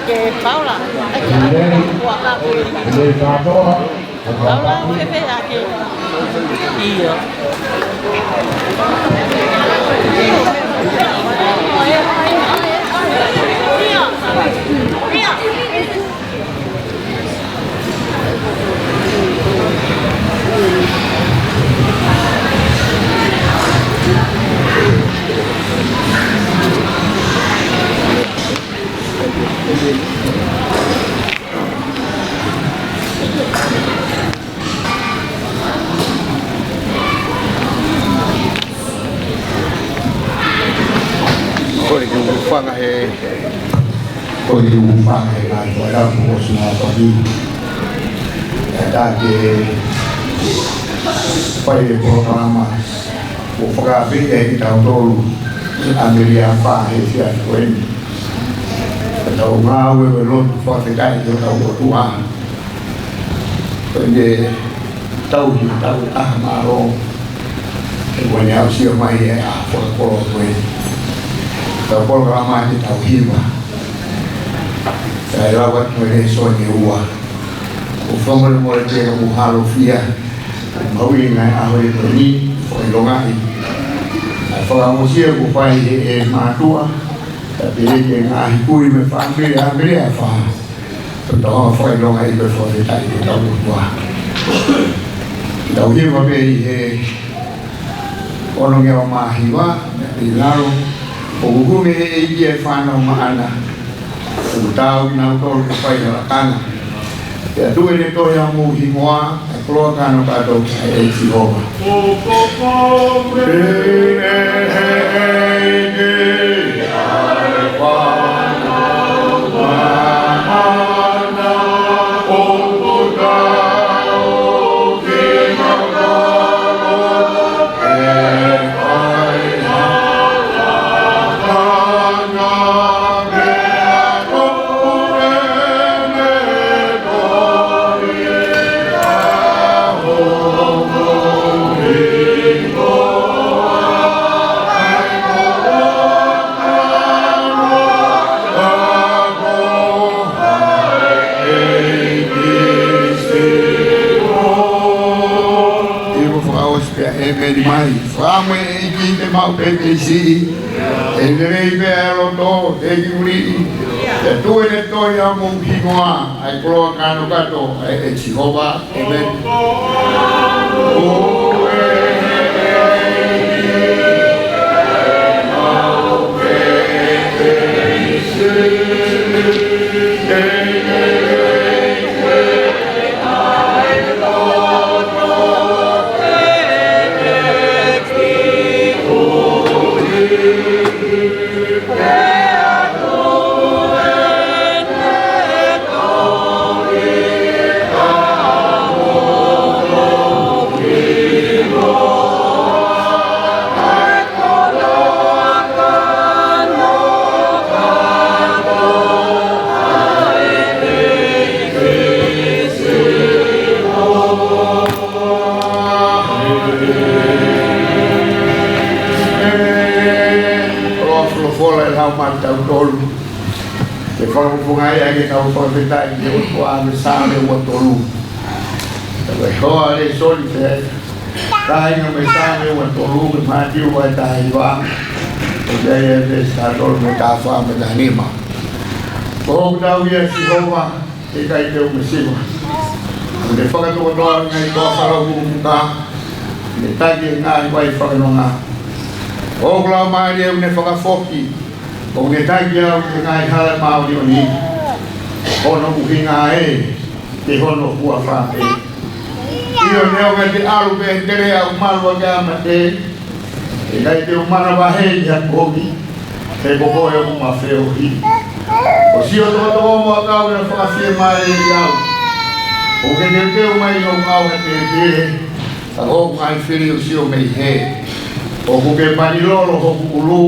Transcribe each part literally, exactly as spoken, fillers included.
Paula, ʻai ke ua kapu. Paula, fefe ake. ʻIo. Ko e kiʻi fanga he, ko e kiʻi fanga he ngaahi fakaʻamu ko sina paki. ʻE tā ke fai e polokalama ʻo fakaafeʻi ai kitautolu ʻa e meʻa ʻa e fā he efiafi ko eni. Ka tau ngāue ʻo lotu fakafetaʻi ki hotau ʻOtua. Ko ʻene tauhi, tauhi ʻa e mālō. ʻE ʻoua naʻa aʻusia mai ʻa e fakakoloa ko ē. Tau polokalama ke tau hiva. Kae lava atu e lēsoni ʻe ua. ʻOku fakamolemole pē ʻa e halofia. Mahuʻinga ʻa e ʻaho ko eni, fakaʻilongaʻi ʻa e fakaongosia kuo fai ʻe he mātuʻa. Ka pehē ki he ngaahi kui mei he fāmili ʻa e meʻa ʻa e fā. Tau fakaʻilongaʻi pea fakafetaʻi ki hotau ʻOtua. Tau hiva pē ʻi he ono ngeau mā hiva, ʻi lalo, ʻoku kumi ʻe he ʻEiki ʻa e fānau maʻana, ʻoku taau kinautolu ke fai ha lakanga. Pea tuku ʻene tohi ʻi homou hingoa, ʻa e koloa kānokato ʻa e ʻEiki Sihova. ʻIo, fakaʻosi pea ʻēmeni mai. Fakaʻamu ʻe he ʻEiki ke maʻu pē ʻa e siʻi, ʻe lelei pē ʻa e loto, ʻe kiuli. Pea tuku ʻene tohi ʻi homou hingoa, ʻa e koloa kānokato ʻa e ʻEiki Sihova. ʻĒmeni. Koloa folofola ʻe lau maʻatautolu. Ke fakafofongaʻi ai ke tau fakafetaʻi ki he ʻOtua mei he Saame ua tolu. Ka ko e hoa lēsoni pē, kāinga, mei he Saame ua tolu, ko Mātiu vahe taha hiva. ʻOku ʻi ai e veesi taha tolu mo e taha fā mo e taha nima. Ko hoku tauhi ʻa Sihova, ʻe ʻikai te u masiva. ʻOku ne fakatokoto au ʻi he ngaahi toafa lauʻi pukapuka. ʻOku ne taki e ngaahi vai fakanonga. Ko hoku laumālie ʻoku ne fakafoki. ʻOku ne taki au ʻi he ngaahi hala māʻoniʻoni. Hono ʻuhinga ē, ke hono huafa ē. ʻIo, neongo te u ʻalu pē he teleʻa ʻoku malu ʻaki ʻa e mate, ʻe ʻikai te u manavahē ʻi ha kovi, he ko koe ʻoku ma feohi. ʻOku sio tokotoko mo ʻakau, ʻe fakafiemālieʻi au. ʻOku ke teuteu mai ʻi hoku ʻao ha tēpile, ka ko hoku ngaahi fili ʻoku sio mei hē. ʻOku ke panilolo hoku ʻulu,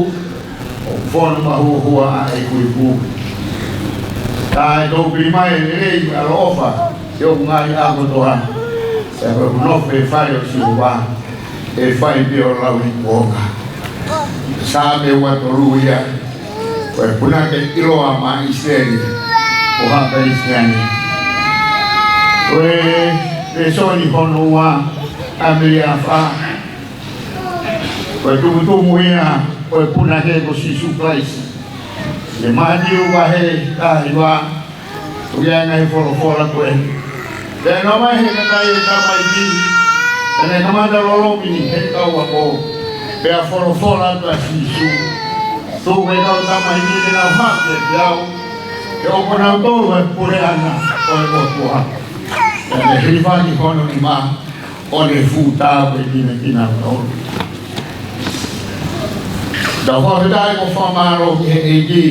ʻoku fonu mahuohua ʻa ʻeku ipu. Ka ʻe toupili mai e lelei mo e ʻaloʻofa ki hoku ngaahi ʻā kotoa. Pea ko ʻeku nofo ʻi he fale ʻo Sihova, ʻe fai pē ʻo lauikuonga. Saame ua tolu ia, ko e punake ʻiloa maʻa ʻIsileli. ʻo ha Kalisitiane. Ko e lēsoni hono ua ʻa ʻAmeliafa, ko e tumutumu ia ʻo e punake ko Sīsū Kalaisi. ʻI he Mātiu vahe taha hiva, ʻoku ʻi ai e ngaahi folofola ko eni. Pea naʻe ʻomai ʻe he kakai ʻa e tamaiki, pea naʻe kamata lolomi ʻe he kau ako, pea folofola atu ʻa Sīsū: Tuku ʻa e kau tamaiki ke nau haʻu kiate au, he ʻoku ʻonautolu ʻa e puleʻanga ʻo e ʻOtua. Pea naʻe hilifaki hono nima, ʻo ne fuʻu tāpuekina kinautolu. Tau fakafetaʻi mo fakamālō ki he ʻEiki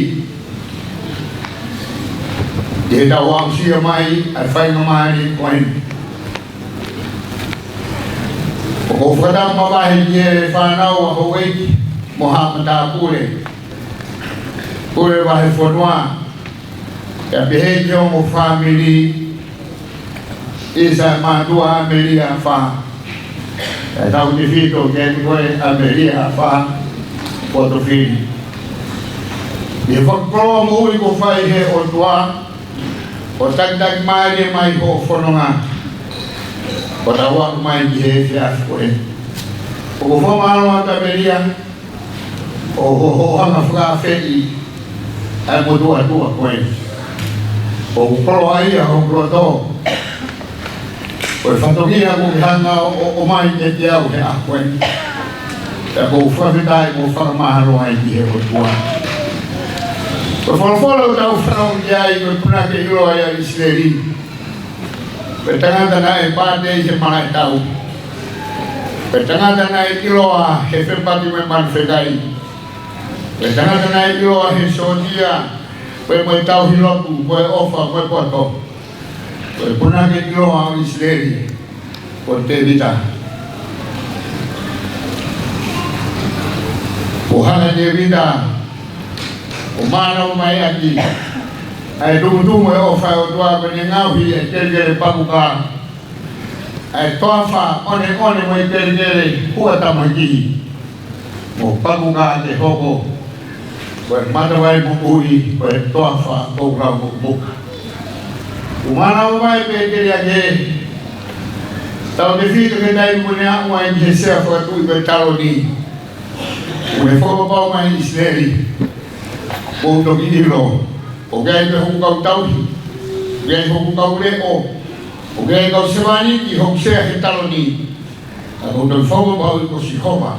ʻi heʻetau aʻusia mai ʻa e faingamālie ko eni. ʻOku ou fakatapu mavahe ki he fānau ʻa houʻeiki mo haʻa matāpule, pule vahefonua, pea pehē ki homo fāmili, ʻisa e mātuʻa ʻAmeliafa, ʻa e tautefito kiate koe ʻAmeliafa Potofili. ʻI he fakakoloa moʻui kuo fai ʻe he ʻOtua, ʻo takitaki mālie mai hoʻo fononga, ʻo tau aʻu mai ki he efiafi ko eni. ʻOku ou fakamālō atu ʻAmelia, ʻo ho, ho anga fakaafeʻi ʻa e motuʻa tuʻa ko eni. ʻOku koloaʻia hoku loto ko e fatongia kuo ke hanga ʻo, ʻo ʻomai kiate au he ʻaho ko eni. Pea ʻoku ou fakafetaʻi mo fakamālō ai ki he ʻOtua. Ko e folofola ʻoku tau fanongo ki ai, ko e punake ʻiloa ia ʻi ʻIsileli. Ko e tangata naʻe pātē ʻi he malaʻe tau. Ko e tangata naʻe ʻiloa he fepaki mo e manu fekai. Ko e tangata naʻe ʻiloa he sōtia, pea mo e tauhi lotu, mo e ʻofa, mo e poto. Ko e punake ʻiloa ʻo ʻIsileli, ko Tēvita. Kuo hanga ʻe Tēvita ʻo mānava mai ʻaki ʻa e tumutumu ʻo e ʻofa ʻa e ʻOtua, ko ʻene ngaohi ʻa e kelekele pakuka, ʻa e toafa ʻoneʻone mo e kelekele huʻa tamaiki, mo pakuka ke hoko ko e matavai moʻui, ko e toafa ʻoku lau mukamuka. Kuo mānava mai pē ʻe Tēvita ʻa e tautefito ki he taimi kuo ne aʻu ai ki he sea fakatuʻi ko e taloni. Kuo ne fakapapau mai ʻi ʻIsileli, mou toki ʻilo, ʻoku ʻi ai pē hoku kau tauhi, ʻoku ʻi ai hoku kau leʻo, ʻoku ʻi ai e kau sevāniti ʻi hoku sea he taloni. Ka ʻoku ou fakapapauʻi ko Sihova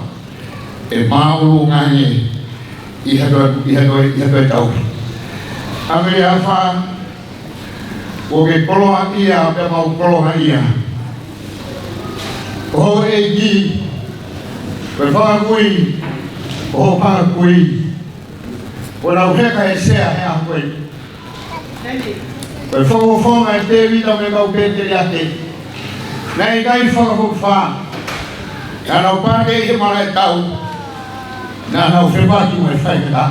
ʻe māʻolunga ange ʻi ha toe, ʻi ha toe, ʻi ha toe tauhi. ʻAmeliafa, kuo ke koloaʻia pea mau koloaʻia. Ko ho ʻeiki, ko e fanga kui, ko ho fanga kui, kuo nau heka he sea he ʻaho ko eni. Ko e fakafofonga ʻo Tēvita mo e kau pēteliake, naʻe ʻikai fakafokifā. Naʻa nau pātē ʻi he malaʻe tau. Naʻa nau fepaki mo e faingataʻa.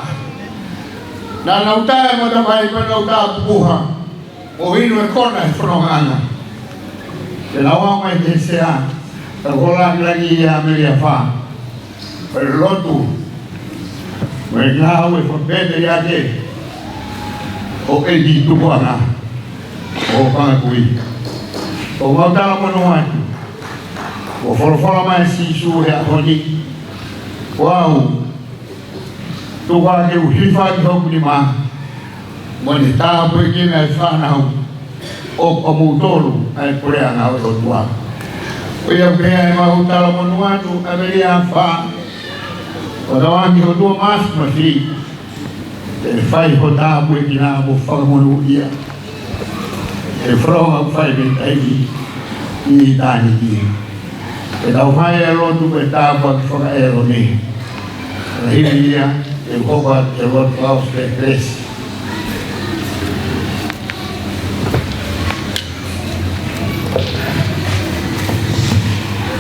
Naʻa nau tā e matavai pea nau tā pupuha, ʻo inu e kona he fonongaʻanga. Pea nau aʻu mai ki he sea, ka ko e lāngilangi ia ʻAmeliafa, ko e lotu mo e ngāue fakapēteliake ʻo e ʻEiki Tupuʻanga ʻo e fanga kui. ʻOku mau talamonū atu, kuo folofola mai ʻa Sīsū he ʻaho ni, ko au, tuku ke u hilifaki hoku nima, mo ne tāpuekina e fānau ʻo, ʻomoutolu ʻa e puleʻanga ʻo e ʻOtua. Ko ia pē ʻemau talamonū atu ʻAmeliafa, ʻo tauange ki ho ʻOtua Māfimafi, ke fai ho tāpuekina mo fakamonūʻia ʻi he fononga ʻoku fai mei taimi ki ʻitāniti. Ke tau fai e lotu ko e tāpuaki faka-ʻĒlone. Ka hili ia, ke u hoko atu ki he lotu fakaʻosi pea kelesi.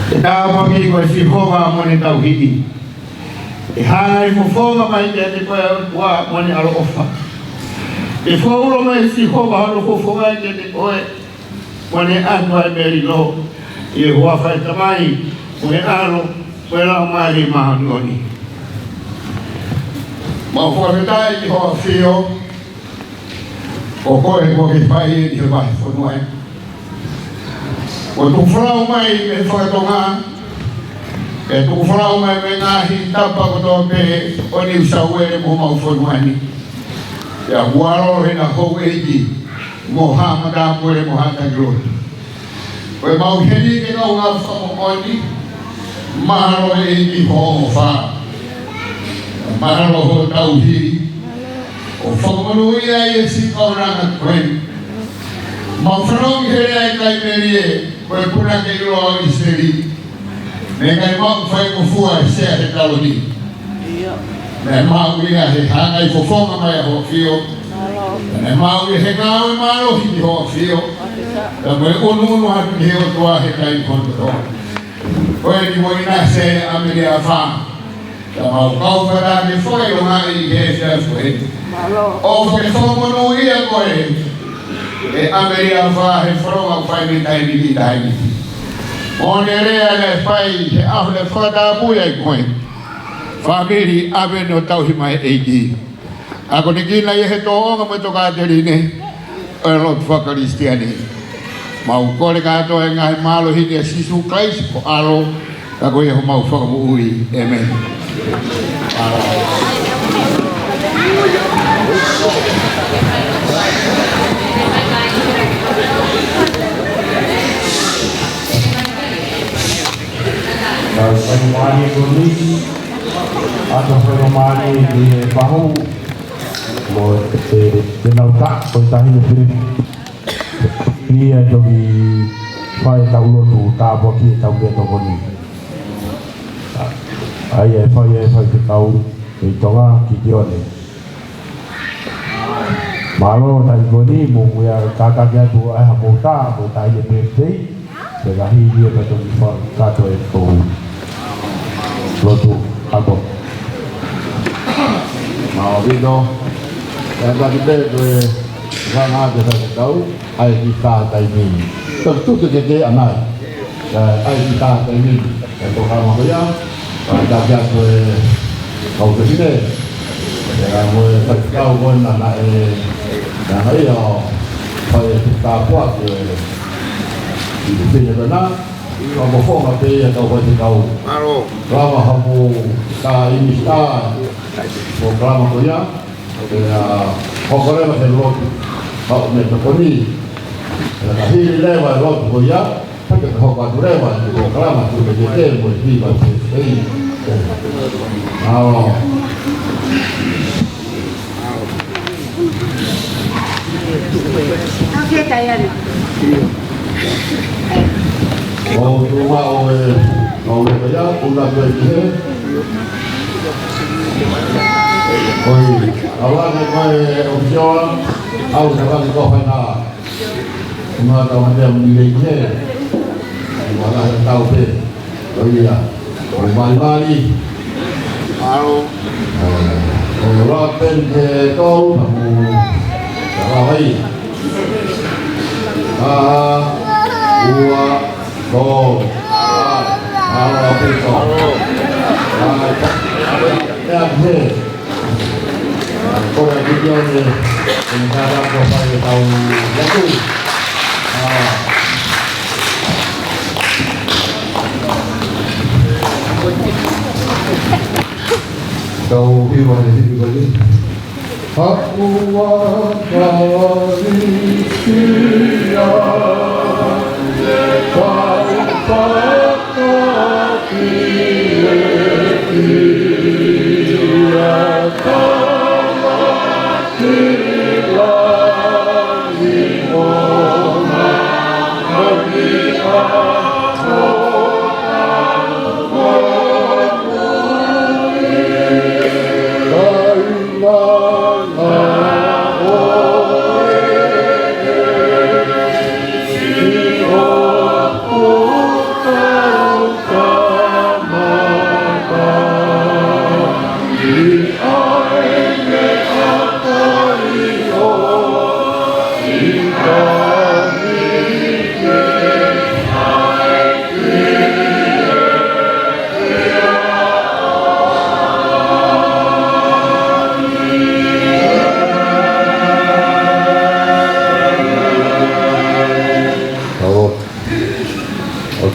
Ke tāpuaki koe Sihova mo ʻene tauhi. ʻE hanga ʻe he fofonga mai kiate koe ʻa e ʻOtua mo ʻene ʻaloʻofa. Ke fakaulo mai ʻe Sihova hono fofonga kiate koe mo ʻene ʻatu ʻa e melino. ʻI he huafa ʻo e Tamai, mo e ʻAlo, mo e Laumālie Māʻoniʻoni. Mau fakafetaʻi ki hoʻo ʻAfio, ʻo ko e ko ke fai ʻi he vahefonua ni. Kuo tuku folau mai mei he fakatonga, pea tuku folau mai mei he ngaahi tapa kotoa pē ʻo Niu Sauele mo homau fonua ni. Pea kuo ʻalu ʻena houʻeiki mo haʻa matāpule mo haʻa taki lotu. Ko e mau heli ke kau ngā fakamoʻoni, mālō ʻEiki hoʻo ʻofa. Mālō hoʻo tauhi. ʻO fakamonūʻia ai e siʻi kaunanga ko eni. Mau fanongo he lea ʻa e kai melie, ko e punake ʻiloa ʻo ʻIsileli. Naʻe ʻikai maʻu faingofua e sea he taloni. Naʻe maʻu ia he hangai fofonga mai ʻa hoʻo ʻAfio. Naʻe maʻu ia he ngāue mālohi ki hoʻo ʻAfio. Pea mo e ʻunuʻunu atu ki he ʻOtua he kai kotoa. Ko eni mo ʻInasi ʻa Mele ʻAfa. Pea mau kau fakataha ke fakaʻilongaʻi he efiafi ko eni. ʻO ke fakamonūʻia koe, ʻe Mele ʻAfa, he fononga ʻoku fai mei taimi ki taimi. Mo ʻene lea naʻe fai he ʻaho naʻe fakatapui ai koe. Fāmili, ʻave ʻo tauhi mai ʻEiki. Akonekina ia he tōʻonga mo e tokāteline ʻo e lotu fakakalisitiane. Mau kole kātoa e ngaahi mālohi ni ʻia Sīsū Kalaisi ko ho ʻAlo, ka ko ia homau Fakamoʻui. ʻĒmeni. Tau kai mālie ko ni, ʻa e fai mālie ki he pahu, mo e, e, te nau ta, ko e taʻahine Filipi. Ia toki fai ʻetau lotu tāpuaki ʻetau meʻatokoni. ʻA ia ʻe fai, ʻe fai ke tau, ʻe Tonga ki Tione. Mālō taʻahine ko ni, mo ia kātaki atu ʻa e haʻamou ta, mo e taʻahine pēpei, pea ka hili ia pea toki fai kātoa ʻetau lotu ako. Mālō ʻaupito, ʻe taki pē ko e fanga te fai kau, ʻai ki tā taimi. Tau tutu ke te anai. ʻE, ʻai ki tā taimi, e polokalama ko ia, ʻa e taki atu e kau fefine, ʻe, ʻa mo e faifekau ko ena naʻe, naʻe ia ʻo fai e tāpuaki e, ʻi he fefine ko ena, ʻa mo fonga pē ia kau faifekau. Mālō. Lava haʻamou tā ʻInisi tā, polokalama ko ia, ʻe, ʻa, hoko leva he lotu, haʻu meʻatokoni, ʻe, ka hili leva e lotu ko ia, pea ke hoko atu leva e polokalama ko e ke te mo e ki ma te te. Mālō. Okay, Diana. ʻO tuʻu maʻu e, ʻo e ko ia, ʻuna ko e ki he. ʻOi, ʻalu ange ko e ʻofisiō, ʻalu ange ko e faina. Kuma tau mate a mui lei he. Mua la tau pē. ʻOi ia. ʻOi, mali mali. Alo. ʻOi, ʻola peni ke tau, namu. Tala vai. Taha, ua, tolu. Alo, alo, pē tolu. Alo. Ea, pē. Ko e kikione, e kātaki ʻo fai e tau lotu. ʻA. Tau hiva he hiva ni. Haʻu ā Kalisitiane, tau paka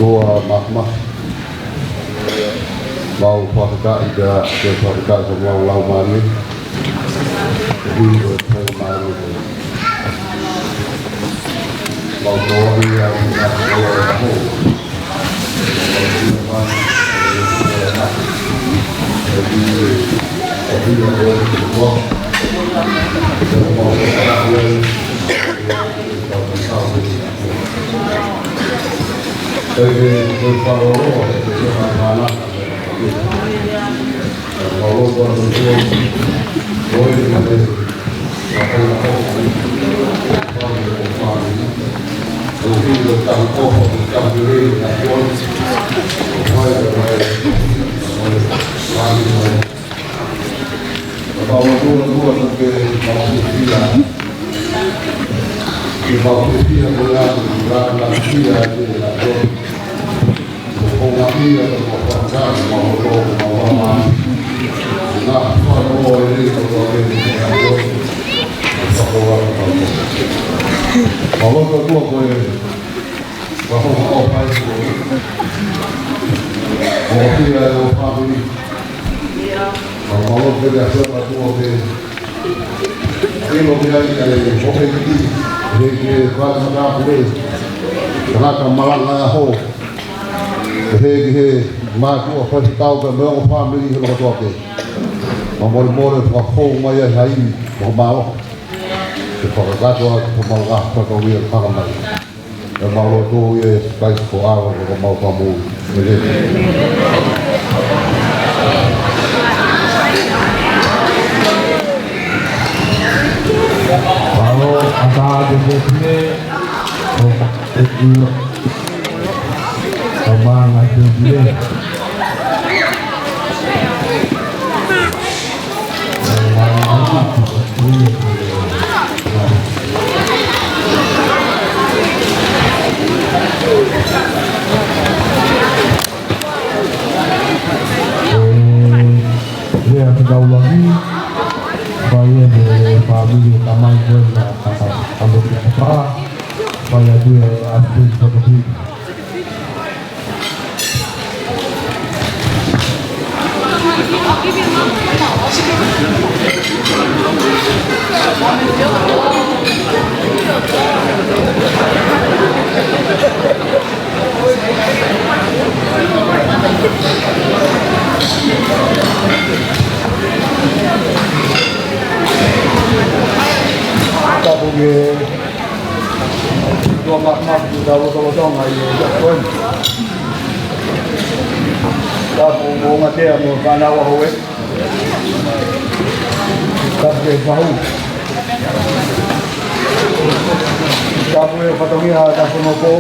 Ua makma. Mau fakafetaʻi ka, ke fakafetaʻi ko mau lau mani. Ui ko te mau mani. Mau tō ia, ia, ia, ia. Tangata malanga ʻaho. He ki he mātuʻa faifekau pea mo e ongo fāmili he loto ake. Mou molemole fakafou mai ai ha ivi fakamālō. Ke fakakakato atu ko mau ngaahi fakauia fakamai. ʻE mau lotu ia ʻi he Kalaisi ko e ʻAlo ʻo homau Fakamoʻui. ʻĒmeni. Mālō, ʻatā ke te pine, ʻo e ʻilo. ʻO mānga te pine. Lea ke kau lagi, fai ʻe he fāmili ʻo e tamai ko ē naʻa tau ʻalu ki he pā, fai atu ʻe ʻAsipeli Fototuʻi. Tapu ke Tuʻa Makma, ki he kau lotolotonga ʻi he ʻaho ko eni. Tapu mo Ngatea mo e fānau ʻaho ē. Tapu ke pahu. Tapu e fatongia tapu mo ko.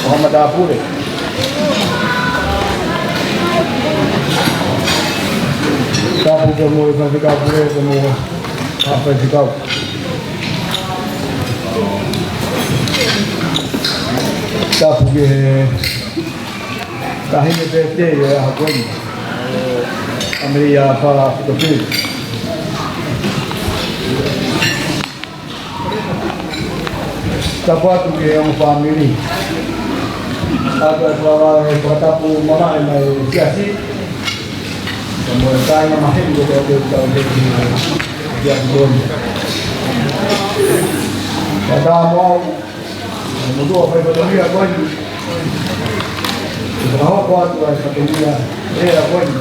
ʻO ha matāpule. Tapu ke mo e faifekau pule, ke mo ha faifekau. Tapu ki he taʻahine pētē ʻi he ʻaho ko eni. ʻAmelia Fala Fitopili. Tapu atu ki he ongo fāmili. ʻOatu ʻa e fakatapu mamahi mai siasi. Kae mo e kāinga maheni ko ē ʻoku tau ʻi he siasi ko eni. Kae ʻatā mo au, mo tuʻa fai fatongia ko eni. Ke fakahoko atu ʻa e fatongia ʻea ko eni.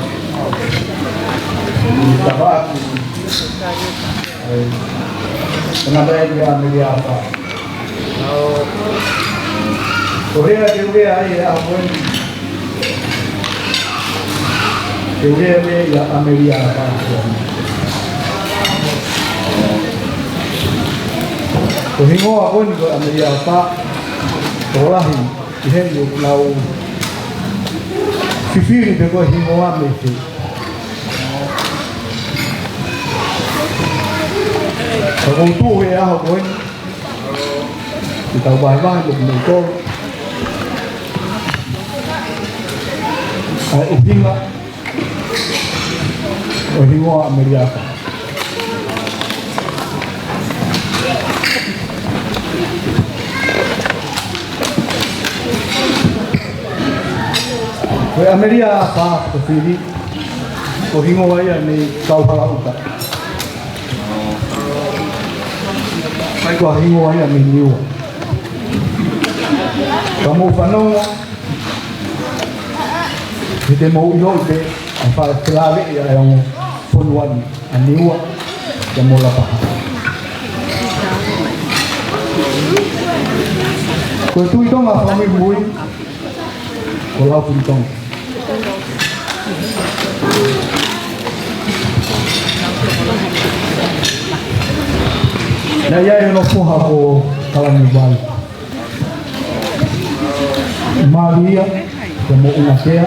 Tapu atu. ʻAi, tangata ia ʻAmelia Fala. Ko e lea ke u lea ai he ʻaho ko eni. Ke u lea ia ʻAmelia Fala. Ko e hingoa ko eni ko ʻAmelia Fala. Ko e lahi ʻi heni ʻoku nau fifili pe ko e hingoa mei fē. Ka ʻoku ou tuʻu he ʻaho ko eni, ke tau vahevahe mo kimoutolu ʻa e ʻuhinga ʻo e hingoa ʻAmelia Fala. Ko e ʻAmelia Afā Fotofili, ko e hingoa ia mei Kauhalaʻuta. Pea ko e hingoa ia mei Niua. Ka mou fanongo, he te mou ʻilo pē, ʻa e fai felāveʻi ʻa e ongo fonua ni, ʻa Niua, pea mo Lapaha. Ko e Tuʻi Tonga fakamuimui, ko Laufilitonga. Naʻe ʻi ai hono foha ko Kalaniuvalu. Mālie, pea mo ʻUngatea,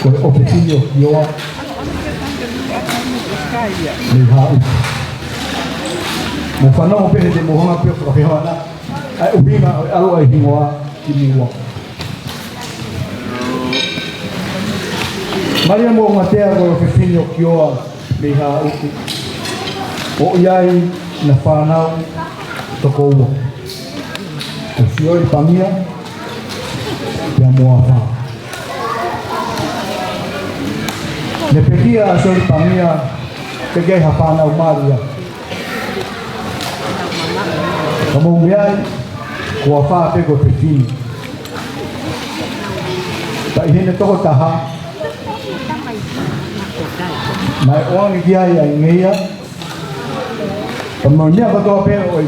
ko e ʻofefine ʻo Kioa mei Haʻuti. Mou fanongo pē he te mou hanga pē ʻo fakafehoana ʻa e ʻuhinga ʻo e ʻalu ʻa e hingoa ki Niua. Mālie mo ʻUngatea ko e ʻofefine ʻo Kioa mei Haʻuti. ʻOku ʻi ai ʻena fānau toko ua. Ko Sioli Pangia, pea mo Afā. Ne pekia ʻa Sioli Pangia, pekia ha fānau mālie. Ka mou meaʻi, ko Afā pē ko e fefine. Pea ʻi heʻene toko taha, naʻe ʻoange ki ai ʻa e ngeia, pea mo e meʻa kotoa pē ʻo e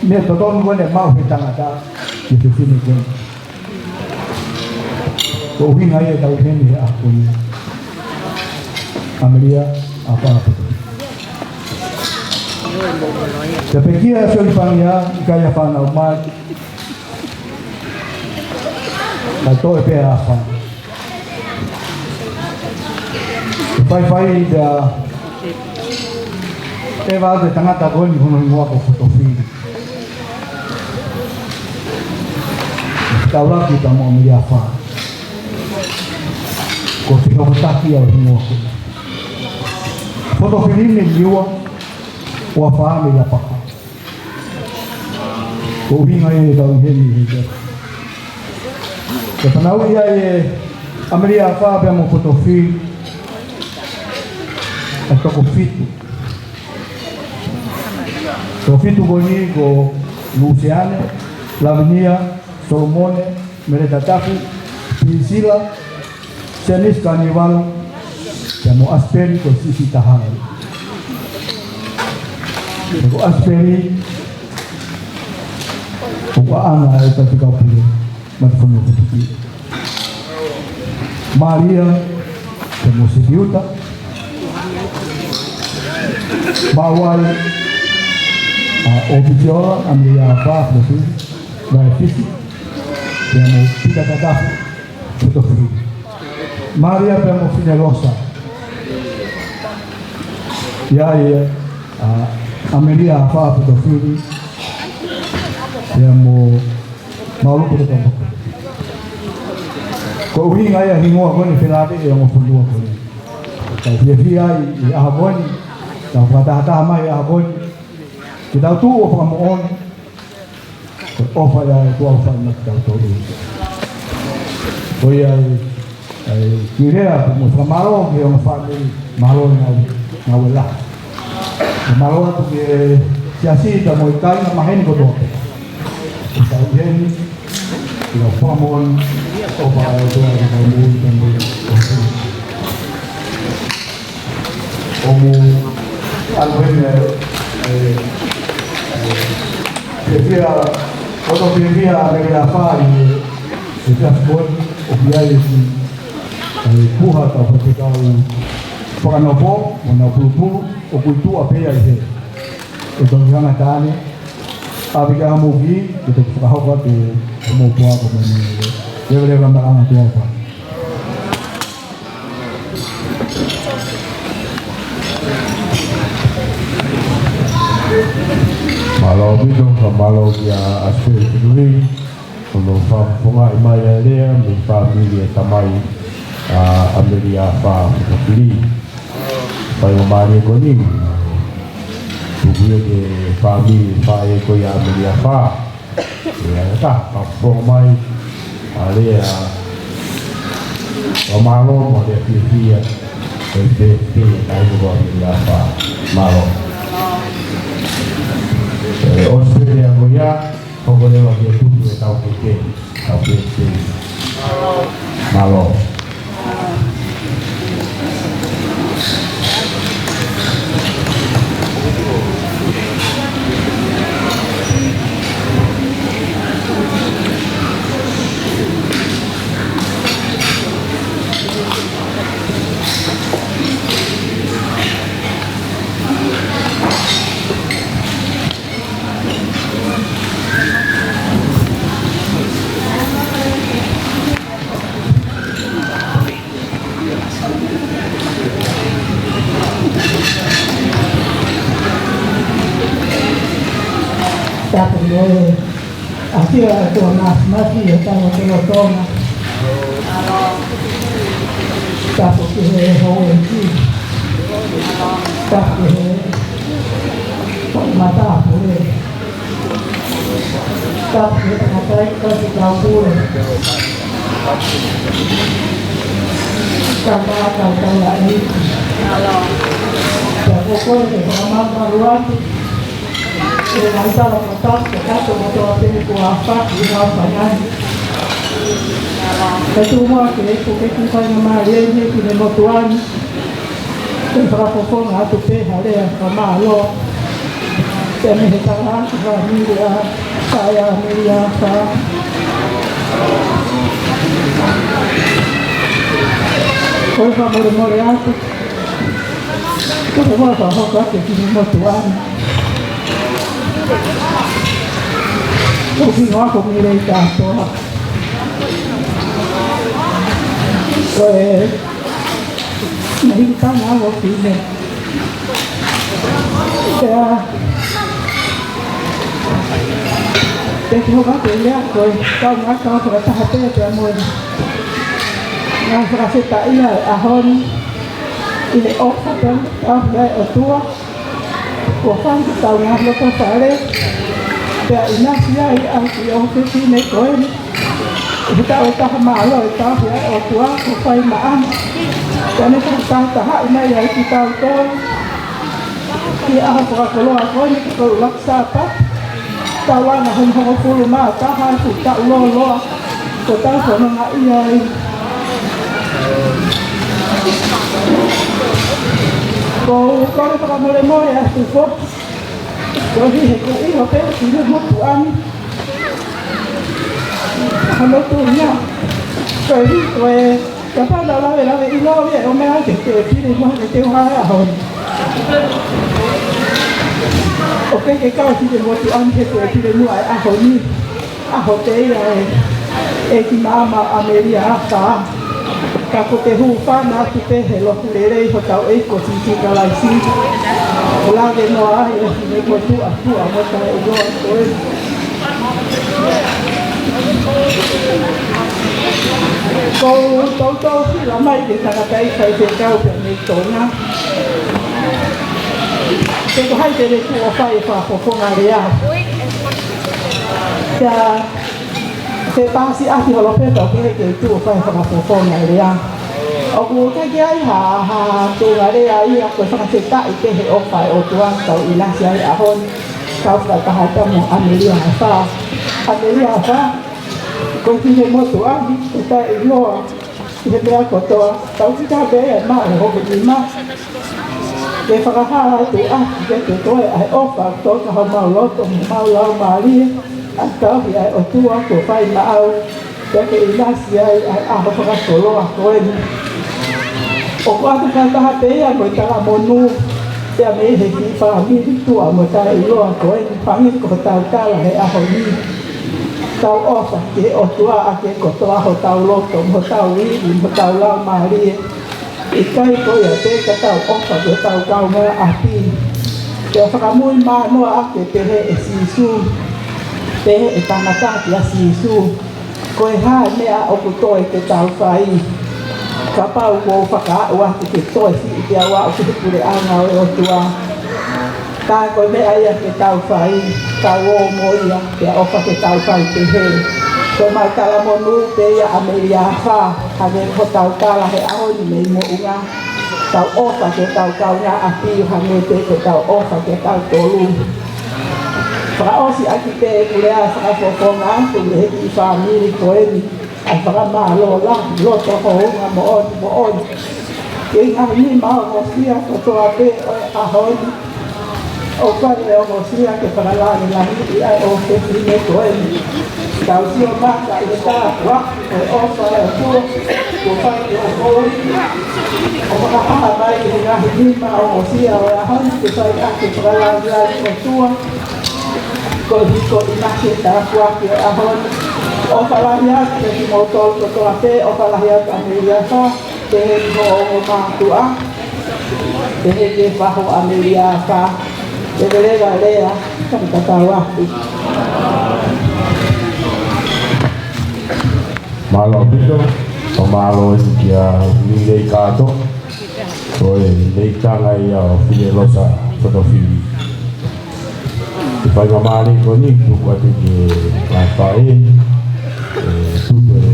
meʻa totonu ko ē naʻe maʻu he tangata, ʻi he fefine ko ē. Ko e ʻuhinga ia ʻetau ʻi heni he ʻaho ko eni. ʻAmelia Afā Fotofili. Pea pekia ʻa Sioli Pangia, ʻikai ha fānau mai. Naʻe toe pē ʻa Afā. Faifai ia, ʻe vave ʻa e tangata ko eni hono hingoa ko Fotofili. Taulaki pea mo ʻAmelia Afā. Ko e fehokotaki ʻa e hingoa ko ē. Fotofili mei Niua, ʻo Afā mei Lapaha. Ko e ʻuhinga ia ʻetau ʻi heni he ʻaho. Pea fanauʻi ai ʻe ʻAmelia Afā pea mo Fotofili ʻa e toko fitu. Toko fitu ko eni ko Luseane, Lavinia, Solomone, Meleta Tafu, Pilisila, Senisi Kanivalu, pea mo ʻAsipeli ko e siʻisiʻi taha. Pea ko ʻAsipeli, ko e ʻaʻana ʻa e Faifekau Pule, Matafonua Fotofili. Mālie, pea mo Sipiuta. Maʻu ai ʻa ʻOpisi ʻo ʻAmelia Afā Fotofili, Vaefisi, pea mo Pita Tatafu Fotofili. Mālie pea mo Finelosa. ʻI ai ʻa ʻAmelia Afā Fotofili, pea mo Mauluku Tatafu. Ko e ʻuhinga ia ʻa e hingoa ko eni felāveʻi ʻa e ongo fonua ko eni. Tau fiefia ai ʻi he ʻaho ko eni, tau fakatahataha mai he ʻaho ko eni. Ke tau tuʻu ʻo fakamoʻoni, ko e ʻofa ia ʻa e ʻOtua ʻoku fai maʻa kitautolu. Ko ia ai, ai, kiʻi lea, mo e fakamālō ki he ongo fāmili, mālō e ngāue, ngāue lahi. Mālō atu ki he siasi pea mo e kāinga maheni kotoa pē. Tau ʻi heni, ʻi he fakamoʻoni, ʻofa ʻa e ʻOtua ki he kau moʻui pea mo e ʻofa. ʻOku ʻalu heni, ē, ē, ē, fiefia, ʻoku fiefia ʻa ʻAmelia Afā ʻi he, he task force, ʻoku ʻi ai e kiʻi, ē, puha ʻa e kau faifekau fakanofo, mo ʻenau pulupulu, ʻoku ʻi tuʻa pē ia ʻi he, ʻetau ngaahi taʻane, ʻa e fika mo ki, ke tau fakahoko atu, mo pua ko mo ni, leveleva malanga tua pa. Mālō ʻaupito, fakamālō kia ʻAsipeli Fituli, hono fakafofongaʻi mai ʻa e lea, mei he fāmili ʻa e tamai ʻa ʻAmelia Afā Fotofili. Faingamālie ko eni, tuku ia ki he fāmili faʻē ko ia ʻa ʻAmelia Afā. ʻIa, ka, ka fakafofonga mai, ʻa e lea, ʻO mālō mo e fiefia, ʻe te te e kai ko ʻi ʻAfā. Mālō. ʻE, ʻosi pē ia ko ia, hoko leva ki he tutu ʻe tau keke, tau keke. Mālō. Tapu mo e ʻafio ʻa e ʻOtua Māfimafi ʻi hotau lotolotonga. Tapu ki he houʻeiki. Tapu ki he matāpule. Tapu ki he tangataʻeiki kau si kau pule. Kau maʻa kau taulaʻeiki. Tapu ko e fakamamalu atu. ʻE mai tala mataku ke kato mo toa pene kua faki ʻi hao fangai. Ka tu mua ke e ku ke ku fai na mai e ni ki ne motuani. Ke fakafofonga atu pē ha lea fakamālō. Ke ne he tala atu fāmili ʻa Saia Mili ʻa Fa. Ko e fakamolemole atu. Ko e fakafofonga atu ki ne motuani. Ko ki ngā ko mire i kātoa. Ko e, na hiki tau ngā ko ki ne. Pea, te ki hoka te lea ko e, tau ngā kau fakataha pē pea mo e. Ngā fakafetaʻi ʻa e ʻaho ni, ʻi he ʻofa pea, tau pea ʻOtua. Kuo fai ke tau ngā loto fale, pea ʻinasi ai ʻa e kiʻi ʻofefine ko eni. ʻI he taʻu ʻe taha mālō ʻe taha ʻa e ʻOtua, kuo fai maʻana. Pea ne fakatahatahaʻi mai ai kitautolu. Ki he ʻaho fakakoloa ko eni ko e ʻuluaki Sāpate. Taulanga hono hongofulu mā taha ʻi he taʻu lōloa. Ko tau fononga ʻi ai. Ko u kole fakamolemole atu foki. Ko hi he ku ʻi ho pē ki he motuani. Hano tuʻunga. Ko hi ko e kapau na lave lave ʻi lau ia ʻo mea ke te pile mua ke te uha e ʻaho ni. ʻOku ke kau ki he motuani ke te pile mua e ʻaho ni. ʻAho teia ē, ʻEiki Maama ʻAmeliosa. Ka ko te hūfanga atu pē he lotu lelei hotau ʻEiki ko Sīsū Kalaisi. Lave noa ai e fine ko tuʻa tuʻa mo taʻeʻiloa ko ē. Ko u toutou fila mai ke tangataʻi faifekau pea mei Tonga. Ke ko hai te ne tuʻu ʻo fai e fakafofonga lea. Pea te pasi ʻaki holo pē tau pehē ke tuʻu ʻo fai e fakafofonga lea. ʻOku ʻikai ke ai ha, ha tuʻunga lea ia ko e fakafetaʻi pē he ʻofa ʻa e ʻOtua tau ʻinasi ai ʻaho ni. Kau fakataha pea mo ʻAmeliosa. ʻAmeliosa, ko e fine motuani, ko taʻeʻiloa. ʻI he meʻa kotoa, tau fika pē ia ma o hoku nima. Ke fakahā atu ʻa ke te koe ʻa e ʻofa ʻoku tō ka homau loto mo mau laumālie, ʻa e tauhi ʻa e ʻOtua kuo fai maʻau, pea ke ʻinasi ai ʻa e ʻaho fakakoloa ko eni. ʻOku ʻatu fakataha pē ia mo e talamonū, pea mei he kiʻi fāmili tuʻa mo taʻeʻiloa ko eni, hangē ko hotau tala he ʻaho ni. Tau ʻofa ki he ʻOtua ʻaki kotoa hotau loto, mo hotau ivi, mo hotau laumālie. ʻIkai ko ia pē ka tau ʻofa ki hotau kaungāʻapi. Pea fakamui mānoa ake pehē ʻe Sīsū, pehē ʻe tangata kia Sīsū. Ko e hā e meʻa ʻoku toe ke tau fai. Kapau ʻoku ou fakaaʻu atu ke toe siʻi pea u aʻu ki he puleʻanga ʻo e ʻOtua. Ka ko e meʻa ia ke tau fai, tau ō mo ia, pea ʻofa ke tau fai pehē. Ko e mau talamonū pē ia ʻAmeliafa, hangē ko hotau tala he ʻaho ni mei Moʻunga. Tau ʻofa ki hotau kaungāʻapi, hangē pē ko ʻetau ʻofa kitautolu. Fakaʻosi ʻaki pē ʻeku lea fakafofonga atu mei he kiʻi fāmili ko eni, ʻa e fakamālō lahi loto houngaʻia moʻoni moʻoni. Ki he ngaahi nima ongosia kotoa pē ʻo e ʻaho ni, ʻoku ʻikai ke ongosia ke fakalāngilangiʻi ʻa e ʻofefine ko eni. Tau sio mai ki he tāpuaki ʻo e ʻofa ʻa e ʻOtua kuo fai ki hoʻo moʻui. ʻOku fakahā mai ʻe he ngaahi nima ongosia ʻo e ʻaho ni ke fai ʻaki e fakalāngilangiʻi ʻa e ʻOtua koeʻuhi ko e ʻinasi e tāpuaki ʻo e ʻaho ni. ʻOfa lahi atu kiate kimoutolu kotoa pē, ʻofa lahi atu ʻAmeliafa, pehē ki hoʻo ongo mātuʻa, pehē ki he faʻu ʻo ʻAmeliafa. Leveleva e lea, ka u tatau atu. Mālō ʻaupito, ʻo mālō eni kia Lilei Kato, ko e leitanga ia ʻo Finelosa Fotofili. Ko e faingamālie ko eni, tuku atu ki he ngaahi faʻē, ʻe tuku e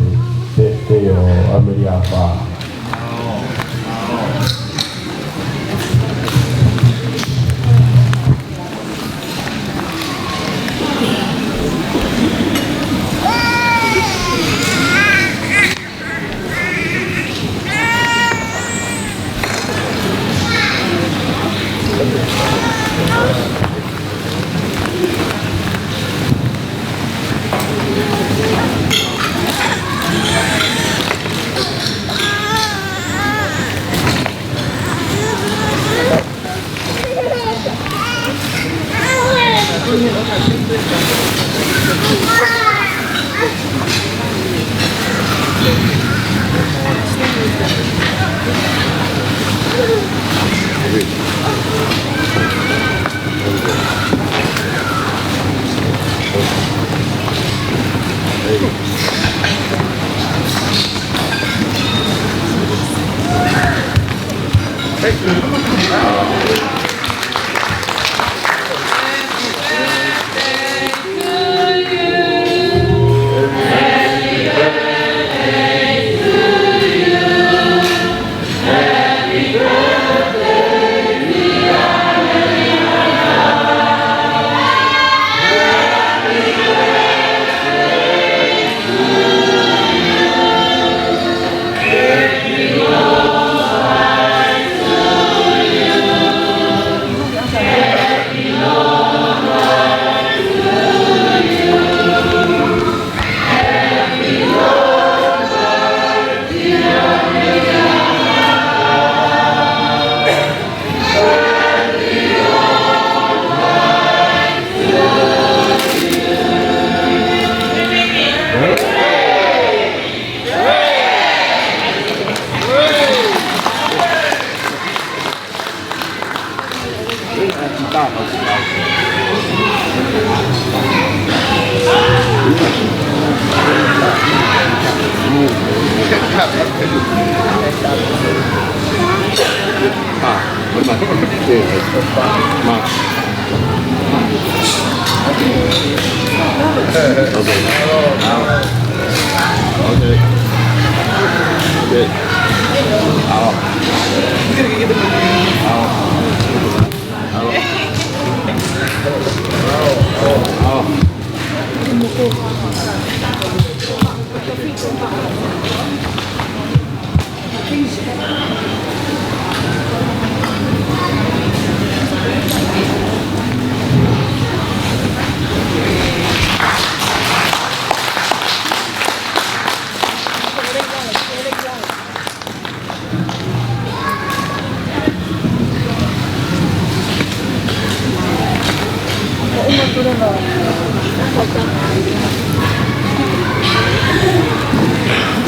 pēpē ʻo ʻAmeliafa.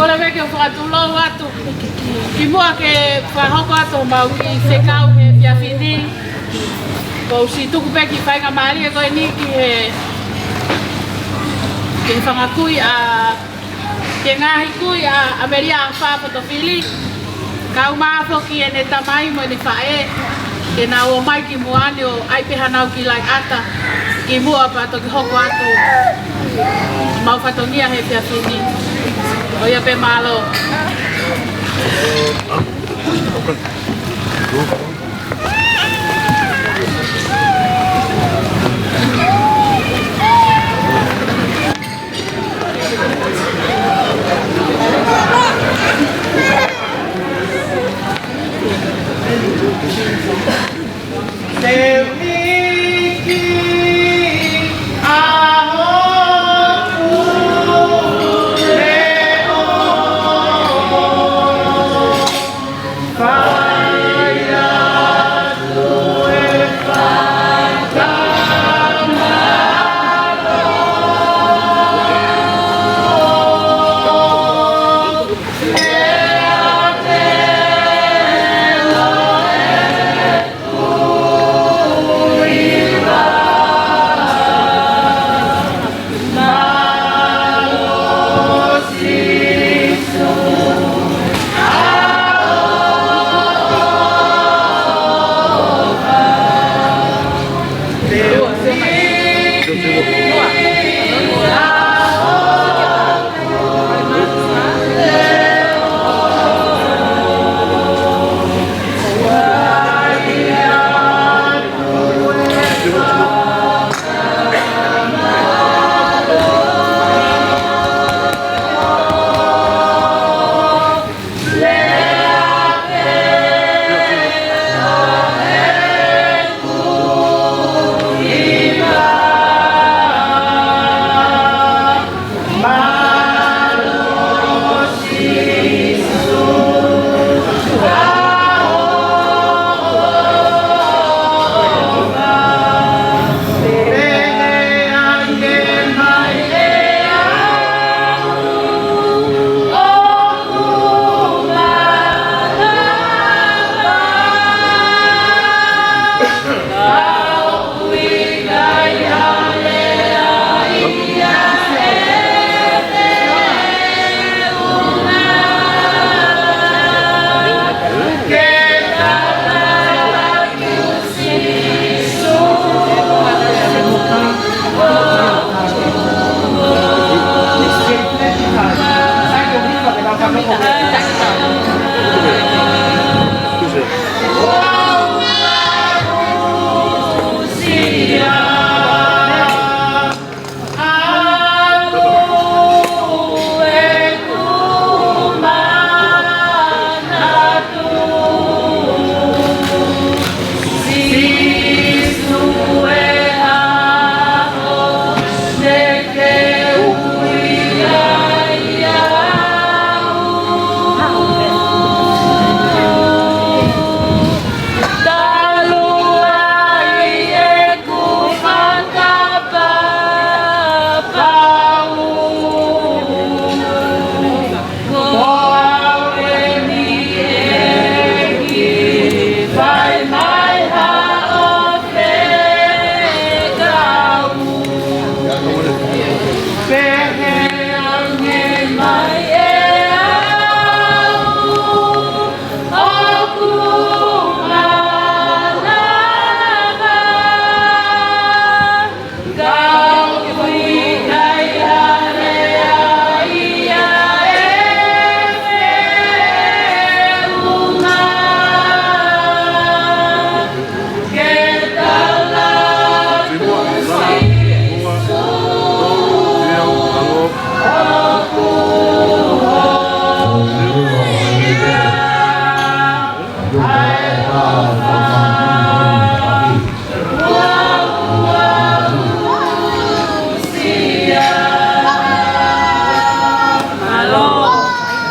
Kole pē ke u fakatulou atu kimuʻa ke fakahoko atu homau kiʻi fekau he efiafi ni. Kuo u siʻi tuku pē kiʻi faingamālie ko eni ki he, ki he fanga kui ʻa, ki he ngaahi kui ʻa ʻAmeliafa Fotofili. Kae ʻumaʻā foki ʻene tamai mo ʻene faʻē, ke nau ō mai kimuʻa ni ʻo ʻai pē hanau kiʻi laʻiʻata. Kimuʻa pea toki hoko atu ʻemau fatongia he efiafi ni. ʻOia pē, mālō.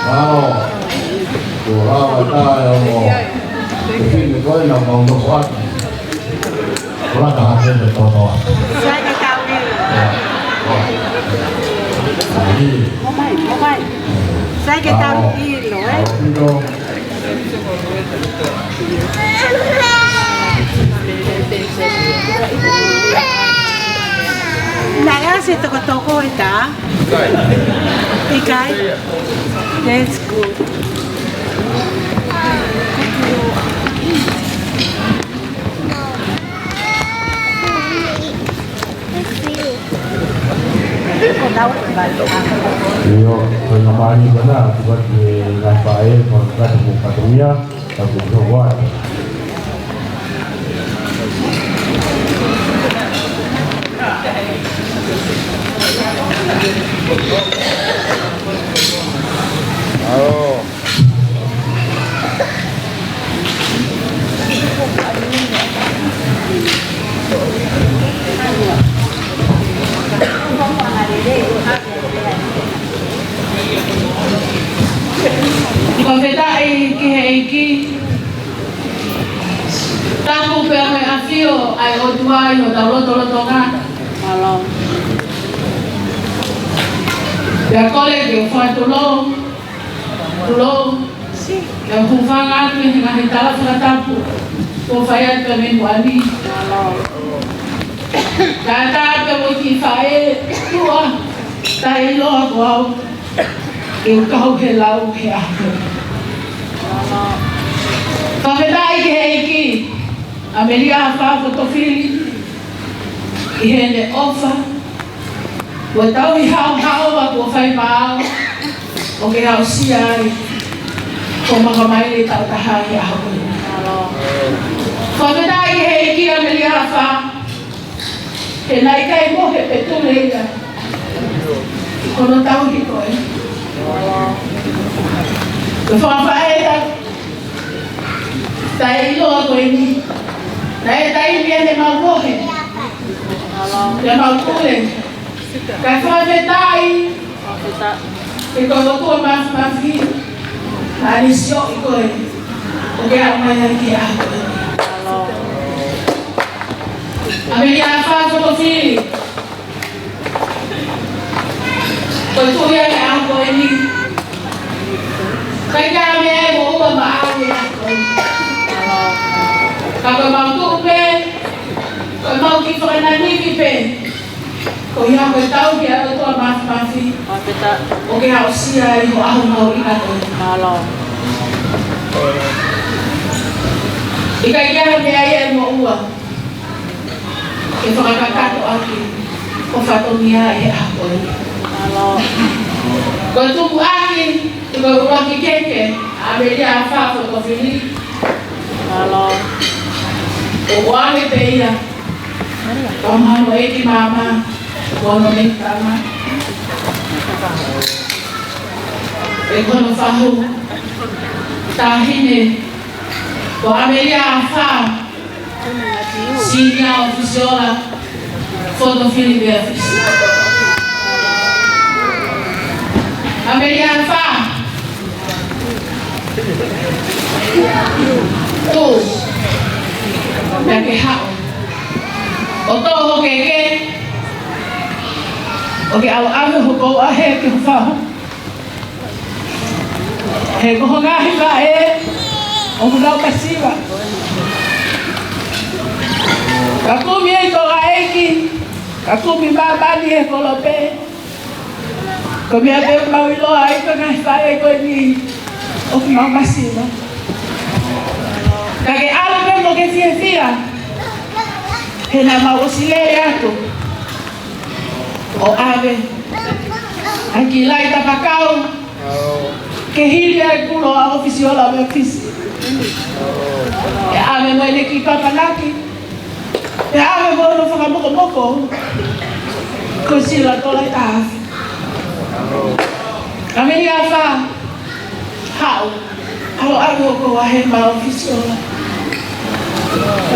Mālō. Ko e lava tae o mo. Ko e fine ko ena mau nofo atu. Ko e lava tae o mo. Sai ke tau ʻilo. Sai ke tau ʻilo, ē? Naʻe ʻasi e tokotoko ʻi he tā? ʻIkai? That's good. ʻIo, ko e ngaahi meʻa ko ena, ʻoku ʻi ai e ngaahi faʻē, ko e ngaahi fatongia, ka kuo ʻosi atu. Fakafetaʻi ki he ʻEiki. Tapu pea mo e ʻafio ʻa e ʻOtua ʻi hotau lotolotonga. Pea kole ke fakatulou, tulou, ke u hūfanga atu he ngaahi tala fakatapu kuo fai atu mei muʻa ni. Kātaki pea mo e kiʻi faʻē tuʻa, taʻeʻiloa ko au, ke u kau he lau he ʻaho. Fakafetaʻi ki he ʻEiki, ʻAmelia Afā Fotofili, ʻi heʻene ʻofa, ko e tauhi haohaoa kuo fai maʻau, ʻo ke aʻusia ai hoʻo makamaile taʻu taha he ʻaho ko eni. Fakafetaʻi ki he ʻEiki, ʻAmelia Afā, he naʻe ʻikai mohe pe tule ia ʻi hono tauhi koe. Ko e fakafaʻē ta- taʻeʻiloa ko eni. Naʻe taimi ia te mau mohe, te mau tule. Kae fakafetaʻi, he ko e ʻOtua Māfimafi naʻa ne sioʻi koe ʻo ke aʻu mai ai ki he ʻaho ko eni. ʻAmelia Afā Fotofili, ko e tuʻi ia he ʻaho ko eni. ʻIkai ke ʻi ai ha meʻa ʻe moʻua maʻau he ʻaho ko eni. Ka ko ʻemau tuʻu pē, ko ʻemau kiʻi fakanangi pē, ko ia ko e tauhi ʻa e ʻOtua Māfimafi, ʻo ke aʻusia ai hoʻo ʻaho mahuʻinga ko eni. ʻIkai ke ʻi ai ha meʻa ia ʻe moʻua ke fakakakato ʻaki hoʻo fatongia he ʻaho ko eni. Ko e tupu ʻaki, ko e ʻuluaki keke ʻa ʻAmelia Afā Fotofili. ʻOku ʻave pē ia, ka mahalo ʻEiki Māmā, ko hono mei tama, ʻe ko hono fahu taʻahine, ko ʻAmelia Afā Senior Officer Fotofili Beatrice. ʻAmelia Afā, tuʻu pea ke haʻu ʻo toʻo hoʻo keke, ʻo ke ʻalu ʻave hoʻo kouʻahe ki ho fahu. He ko ho ngaahi faʻē ʻoku nau masiva. Ka kumi ʻe he kau ʻeiki, ka kumi māmani he kolope. Ko e meʻa pē ʻoku mau ʻiloa ai ko e ngaahi faʻē ko eni ʻoku mau masiva. Ka ke ʻalu pē mo ke fiefia, he naʻa mau ʻosi lele atu ʻo ʻave ʻa e kiʻi laʻi tapakau ke hili ʻa e kulo ʻa ʻOfisi Ola mei ʻAfisi. Pea ʻave mo ʻene kiʻi papanaki, pea ʻave mo hono fakamokomoko ko e sila tola ʻe taha afe. ʻAmelia Afā, haʻu, haʻu ʻo ʻave hoʻo kouʻahe maʻa ʻOfisi Ola.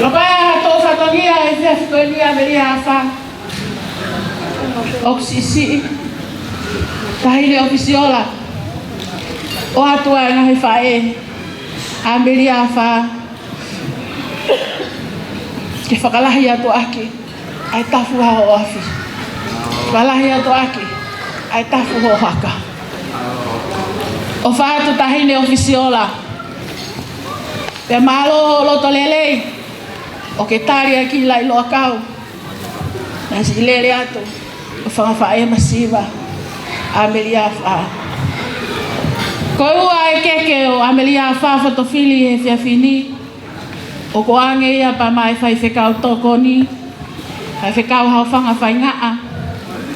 Ka ʻi ai ha tō fatongia he efiafi ko eni, ʻAmelia Afā, ʻoku siʻisiʻi, taʻahine ʻOfisi Ola, ʻoatu ʻa e ngaahi faʻē, ʻAmelia Afā, ke fakalahi atu ʻaki ʻa e tafu ʻa hoʻo afi. Fakalahi atu ʻaki ʻa e tafu hoʻo haka. ʻOfa atu taʻahine ʻOfisi Ola, pea mālō hoʻo loto lelei ʻo ke tali ʻa e kiʻi laʻi loʻakau naʻe siʻi lele atu ʻo e fanga faʻē masiva ʻa ʻAmelia Afā. Ko e ua ʻa e keke ʻo ʻAmelia Afā Fotofili he efiafi ni, ʻoku ʻoange ia pea maʻa e faifekau tokoni, Faifekau Haofanga Faingaʻa,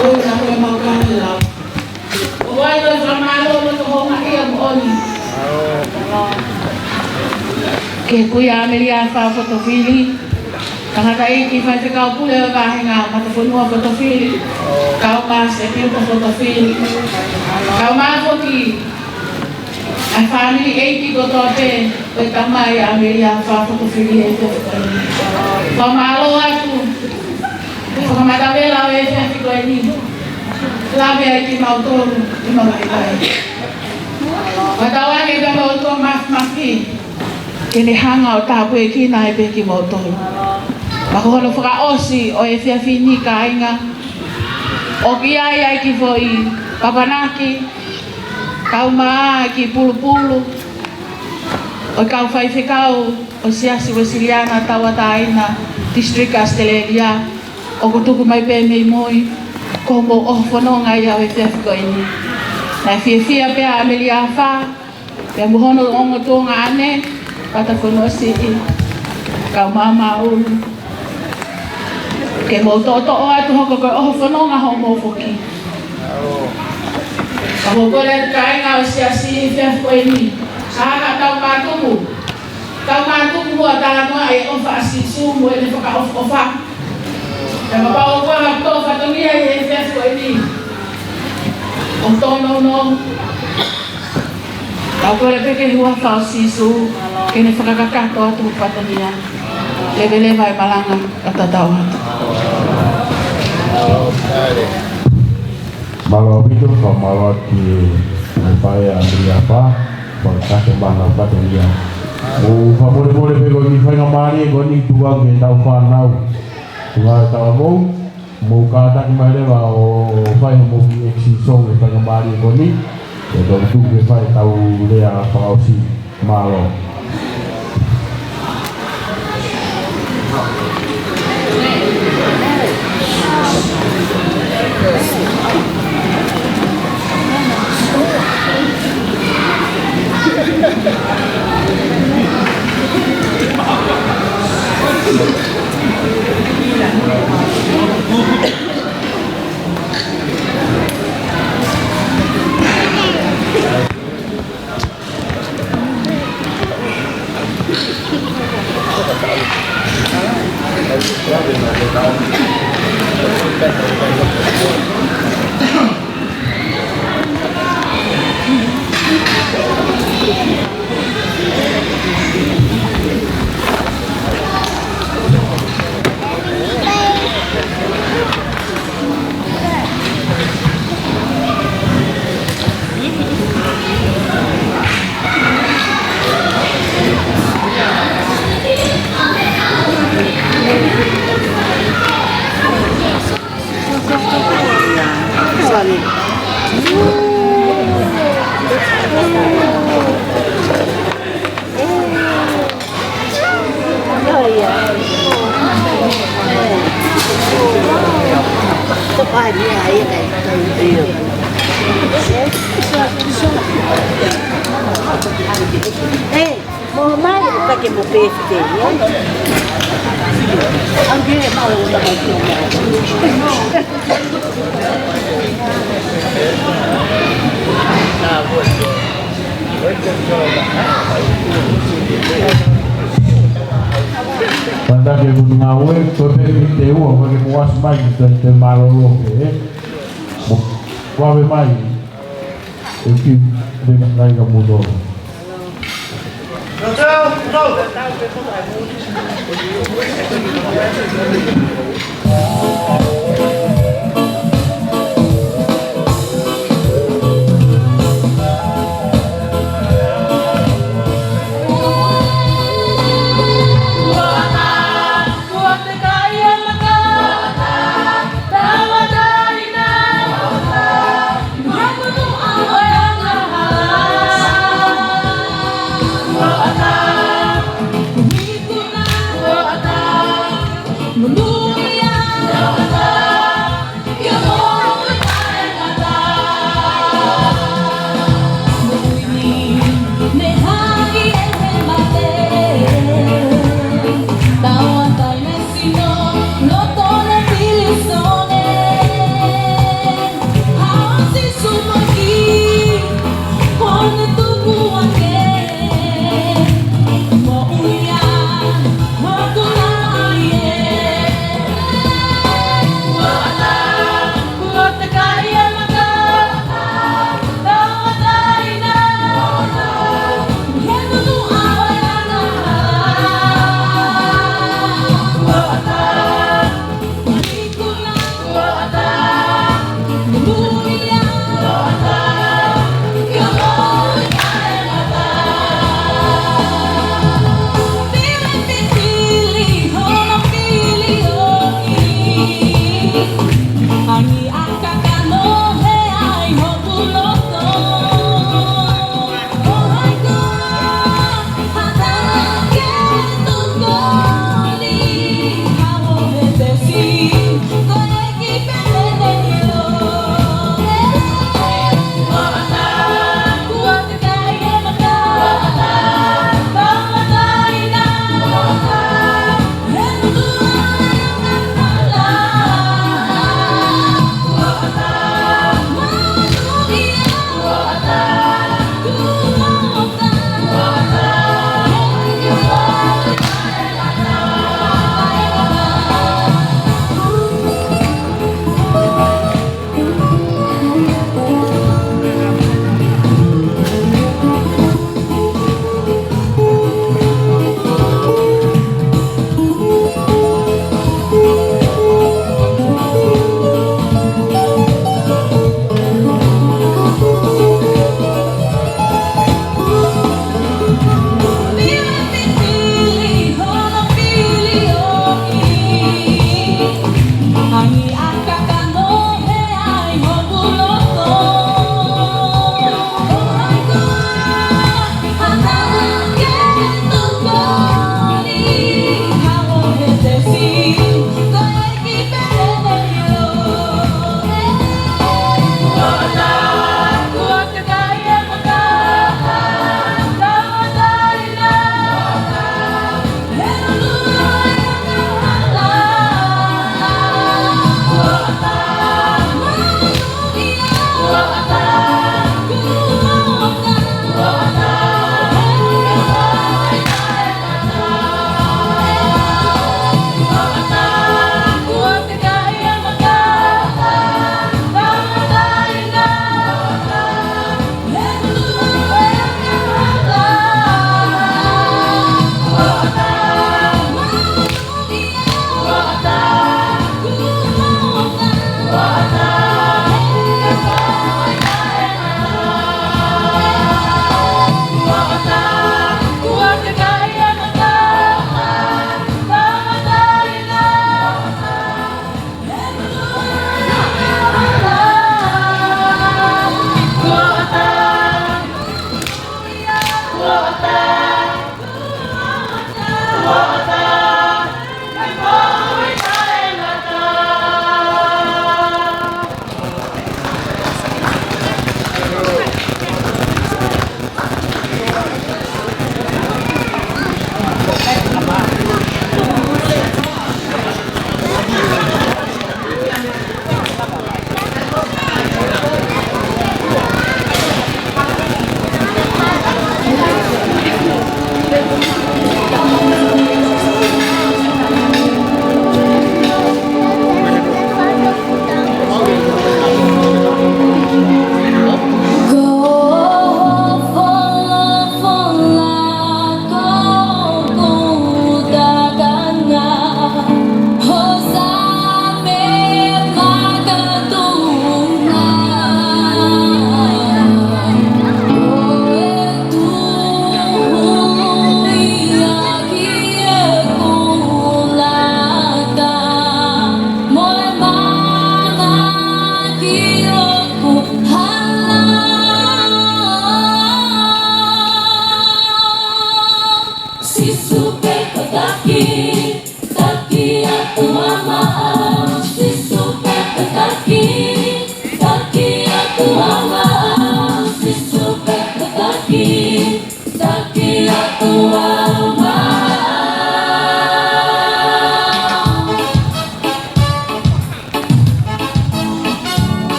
ʻOku ʻi ai ko e mau kāinga. ʻOku ʻi ai ko e fakamālō mo e houngaʻia moʻoni. Ki he kui ʻAmeliafa Fotofili, tangataʻeiki faifekau pule ʻo e vāhenga Matafonua Fotofili, kae ʻumaʻā Sepiuta Fotofili, kae ʻumaʻā foki ʻa e fāmili ʻeiki kotoa pē ʻo e tamai ʻAmeliafa Fotofili he efiafi ko eni. Fakamālō atu he fakamatavela ʻo e efiafi ko eni. Lave ai kimautolu, ʻi he maʻu ʻi ai. Fakatauange pē mo e ʻOtua Māfimafi ke ne hanga ʻo tāpuekina ai pē kimoutolu. Pea ko hono fakaʻosi ʻo e efiafi ni, kāinga, ʻoku ʻi ai ʻa e kiʻi foʻi papanaki, kae ʻumaʻā e kiʻi pulupulu ʻo e kau faifekau ʻo e Siasi Uēsiliana Tauʻatāina District Australia, ʻoku tuku mai pē mei mui, ko hoʻomou ʻohofononga ia ʻo e efiafi ko eni. Naʻe fiefia pē ʻa ʻAmeliafa, pea mo hono ongo tuongaʻane, Pata Fonua Siʻi, kae ʻumaʻā Maʻulu, ke mou toʻotoʻo atu hoko ko e ʻohofononga hoʻomou foki. Ka mou kole atu kāinga ʻo e Siasi he efiafi ko eni, ka hanga ʻo tau mātuku, tau mātuku muʻa talanoa e ʻofa ʻa Sīsū mo ʻene fakaʻofoʻofa. Pea kapau ʻoku ʻi ai ha tō fatongia ʻi he efiafi ko eni, ʻoku tōnounou, tau kole pē ki he huafa ʻo Sīsū ke ne fakakakato atu hoʻo fatongia. Leveleva e malanga, ka tau ō atu. Mālō ʻaupito, fakamālō atu ki he faʻē ʻAmeliafa, fakakakato mai hono fatongia. Mou fakamolemole pē ko e kiʻi faingamālie ko eni tuku ange ki heʻetau fānau, tuku ange ki heʻetau ʻapi, mou kātaki mai leva ʻo fai homou kiʻi exit song he faingamālie ko eni, ke tau tuku ke fai ʻetau lea fakaʻosi. Mālō. Ke mo pē fite ia. Ange mau o na mai ki o mai. Pata ke munu ngāue, ko pē fite ua, ko ke mo ʻasi mai ki te, te mālōlō pē, ē? Mo, ʻave mai. Thank you. Venga, ngaahi ka mutoro.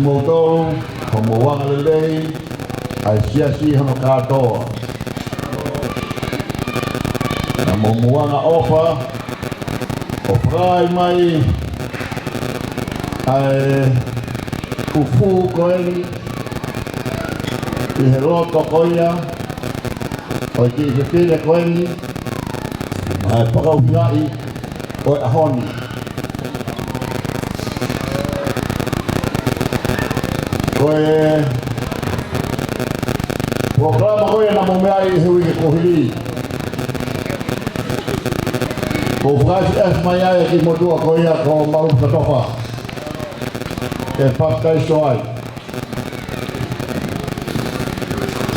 Kimoutolu, hoʻomou angalelei, ʻa e siasi hono kātoa. Naʻa mou angaʻofa, ʻo fai mai, ʻa e fufū ko eni, ʻi he loto ko ia, ʻo e kiʻi fefine ko eni, ʻa e fakaʻuhingaʻi ʻo e ʻaho ni. Ko e polokalama ko ia naʻa mou meaʻi he uike kuo hili. Ko e fakaʻefiʻefi mai ai ki he motuʻa ko ia ko Malu Katofa. Ke papitaiso ai.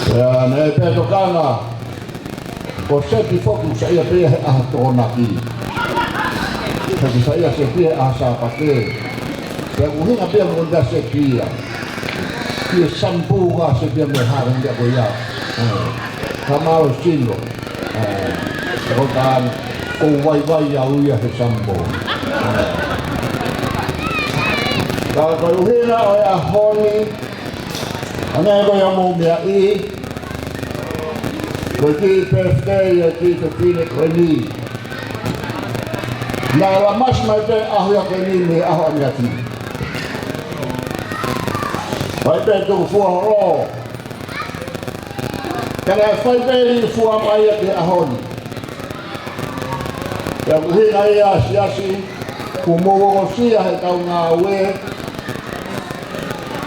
Pea naʻe pehē tokanga, ko e sepi foki ʻoku saiʻia pē ia he ʻaho Tokonaki. He ʻoku saiʻia sepi ia he ʻaho Sāpate. Pea ʻoku ʻuhinga pē ia mo e sepi ia. Ki he sampu ka sepi ia mo e hā e meʻa ko ia. Eh, ka mālō sino. Eh, ko e taha ʻoku vaivai au ia he sampu. Eh. Ka ko e ʻuhinga ʻo e ʻaho ni, ʻa ena ko ia mou meaʻi, ko e kiʻi pefitei ʻa e kiʻi fefine ko eni. Naʻe lamasi mai pē ʻaho ia ko eni mei he ʻaho ʻaneafi. Fai pē tukufua holo. Ka naʻe fai pē lilifu mai ia ki he ʻaho ni. Pea ʻoku ʻuhinga ia siasi, kuo mou ongosia heʻetau ngāue,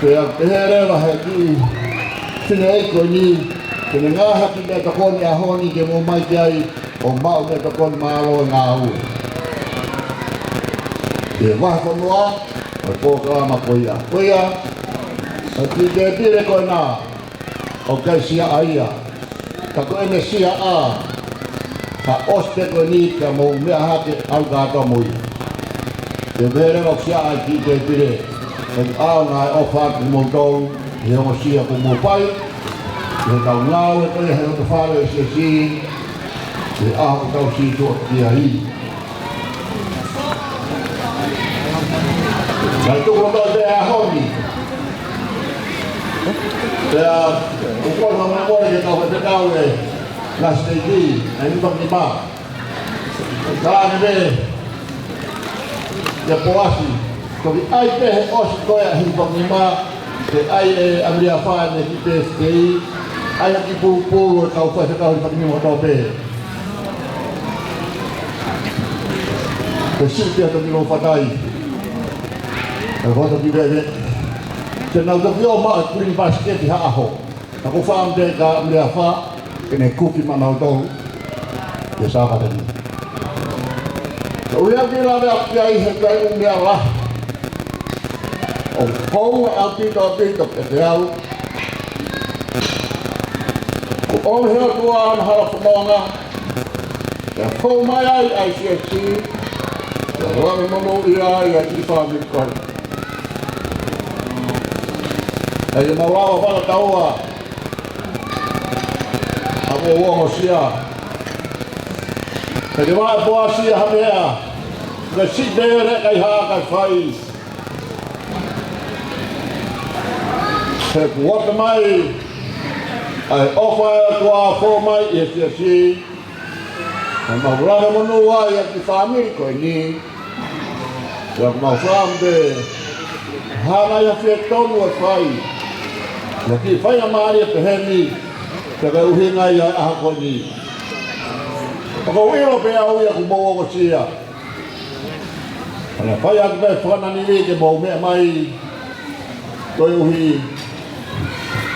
pea pehē leva he kiʻi fineʻeiki ko eni, ke ne ngaohi ha kiʻi meʻatokoni ʻaho ni ke mou ō mai ki ai, ʻo maʻu meʻatokoni mālō e ngāue. ʻI he vahefonua, ʻo e polokalama ko ia. Ko ia, ʻa e kiʻi tēpile ko ena, ʻoku ʻikai siaʻa ia. Ka ko ʻene siaʻa, ka ʻosi pē ko eni ka mou meʻa hake ʻalu kātoa mo ia. Ke vele ʻo siaʻa ki he tēpile, ʻoku ʻaonga e ʻofa atu kimoutolu, he ongosia kuo mou fai, he ʻetau ngāue ko ia he loto fale ʻo e siasi, he ʻaho ʻoku tau sītuʻa ki ai. Naʻe tuku loto ʻa e ʻaho ni. Pea, ʻoku ou kole mo e kau faifekau ʻe Ngaahi Siteiki, ʻa e Niu Fakanima. Ka ʻanepē, ʻia Poasi, toki ʻai pē he ʻosi ko ia ʻa e Niu Fakanima, ke ʻai ʻe ʻAmiliafa ʻene kiʻi pefitei, ʻai ha kiʻi pulupulu ʻa e kau faifekau Niu Fakanima kotoa pē. Ko e siʻi pē ʻa e toki lou fatai. ʻE hoto ki veve. Te nau toki ō maʻu e kulini pasiketi ha ʻaho. Ka ko e fāmili ʻa ʻAmiliafa, ke ne kuki maʻanautolu. ʻI he Sāpate ni. Ka ʻoku ʻikai ke u lave ʻaki ai he ʻikai ʻuhinga lahi. ʻOku ou ʻaupito ʻaupito pē te au. Kuo ʻomi he ʻOtua ʻa e hala fononga, ke fou mai ai ʻa e siasi, ke lave monūʻia ai ʻa e kiʻi fāmili ko eni. ʻE ke mau lava fala taua, ʻa ʻoku ou ongosia. Ke ke vaʻe Poasi ha meʻa, ke siʻi pē ʻikai ha ka fai. He kuo ʻomi mai ʻa e ʻofa ʻa e ʻOtua fou mai ʻi he siasi. Ke mau lave monū ai ʻa e kiʻi fāmili ko eni. Ke mau fāmili. Hana ia fie tonu ʻa e fai. Ia kiʻi faingamālie pehē ni. Ke ke ʻuhinga ia ʻa e ʻaho ko eni. ʻOku ou ʻilo pē au ia kuo mou ongosia. Ka naʻe fai atu pē fakananili ke mou meʻa mai. Koeʻuhi,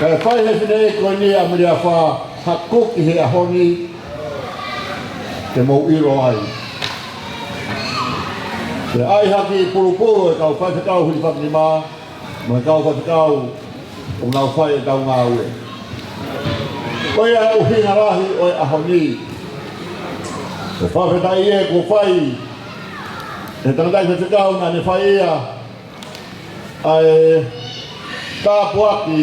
kae fai he fineʻeiki ko eni ʻa ʻAmiliafa ha kuki he ʻaho ni, ke mou ʻilo ai. Ke ʻai ha kiʻi pulupulu ʻa e kau faifekau Niu Fakanima, mo e kau faifekau ʻoku nau fai ʻetau ngāue. Ko ia e ʻuhinga lahi ʻo e ʻaho ni. Ko e fakafetaʻi ē kuo fai ʻe he tangataʻi faifekau naʻa ne fai ia ʻa e tāpuaki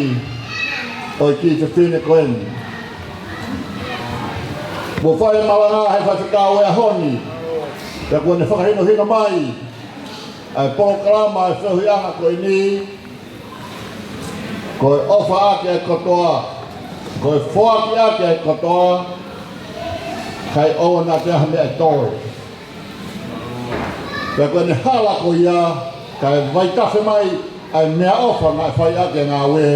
ʻo e kiʻi fefine ko eni. Kuo fai e malanga he faifekau ʻo e ʻaho ni. Pea kuo ne fakahinohino mai ʻa e polokalama ʻa e feohiʻanga ko eni, Ko e ʻofa ʻaki ʻa e kotoa, ko e foaki ʻaki ʻa e kotoa, kae ʻoua naʻa toe ʻi ai ha meʻa ʻe toe. Pea ko ʻene hala ko ia, kae vaitafe mai ʻa e meʻaʻofa naʻe fai ʻaki ʻa e ngāue,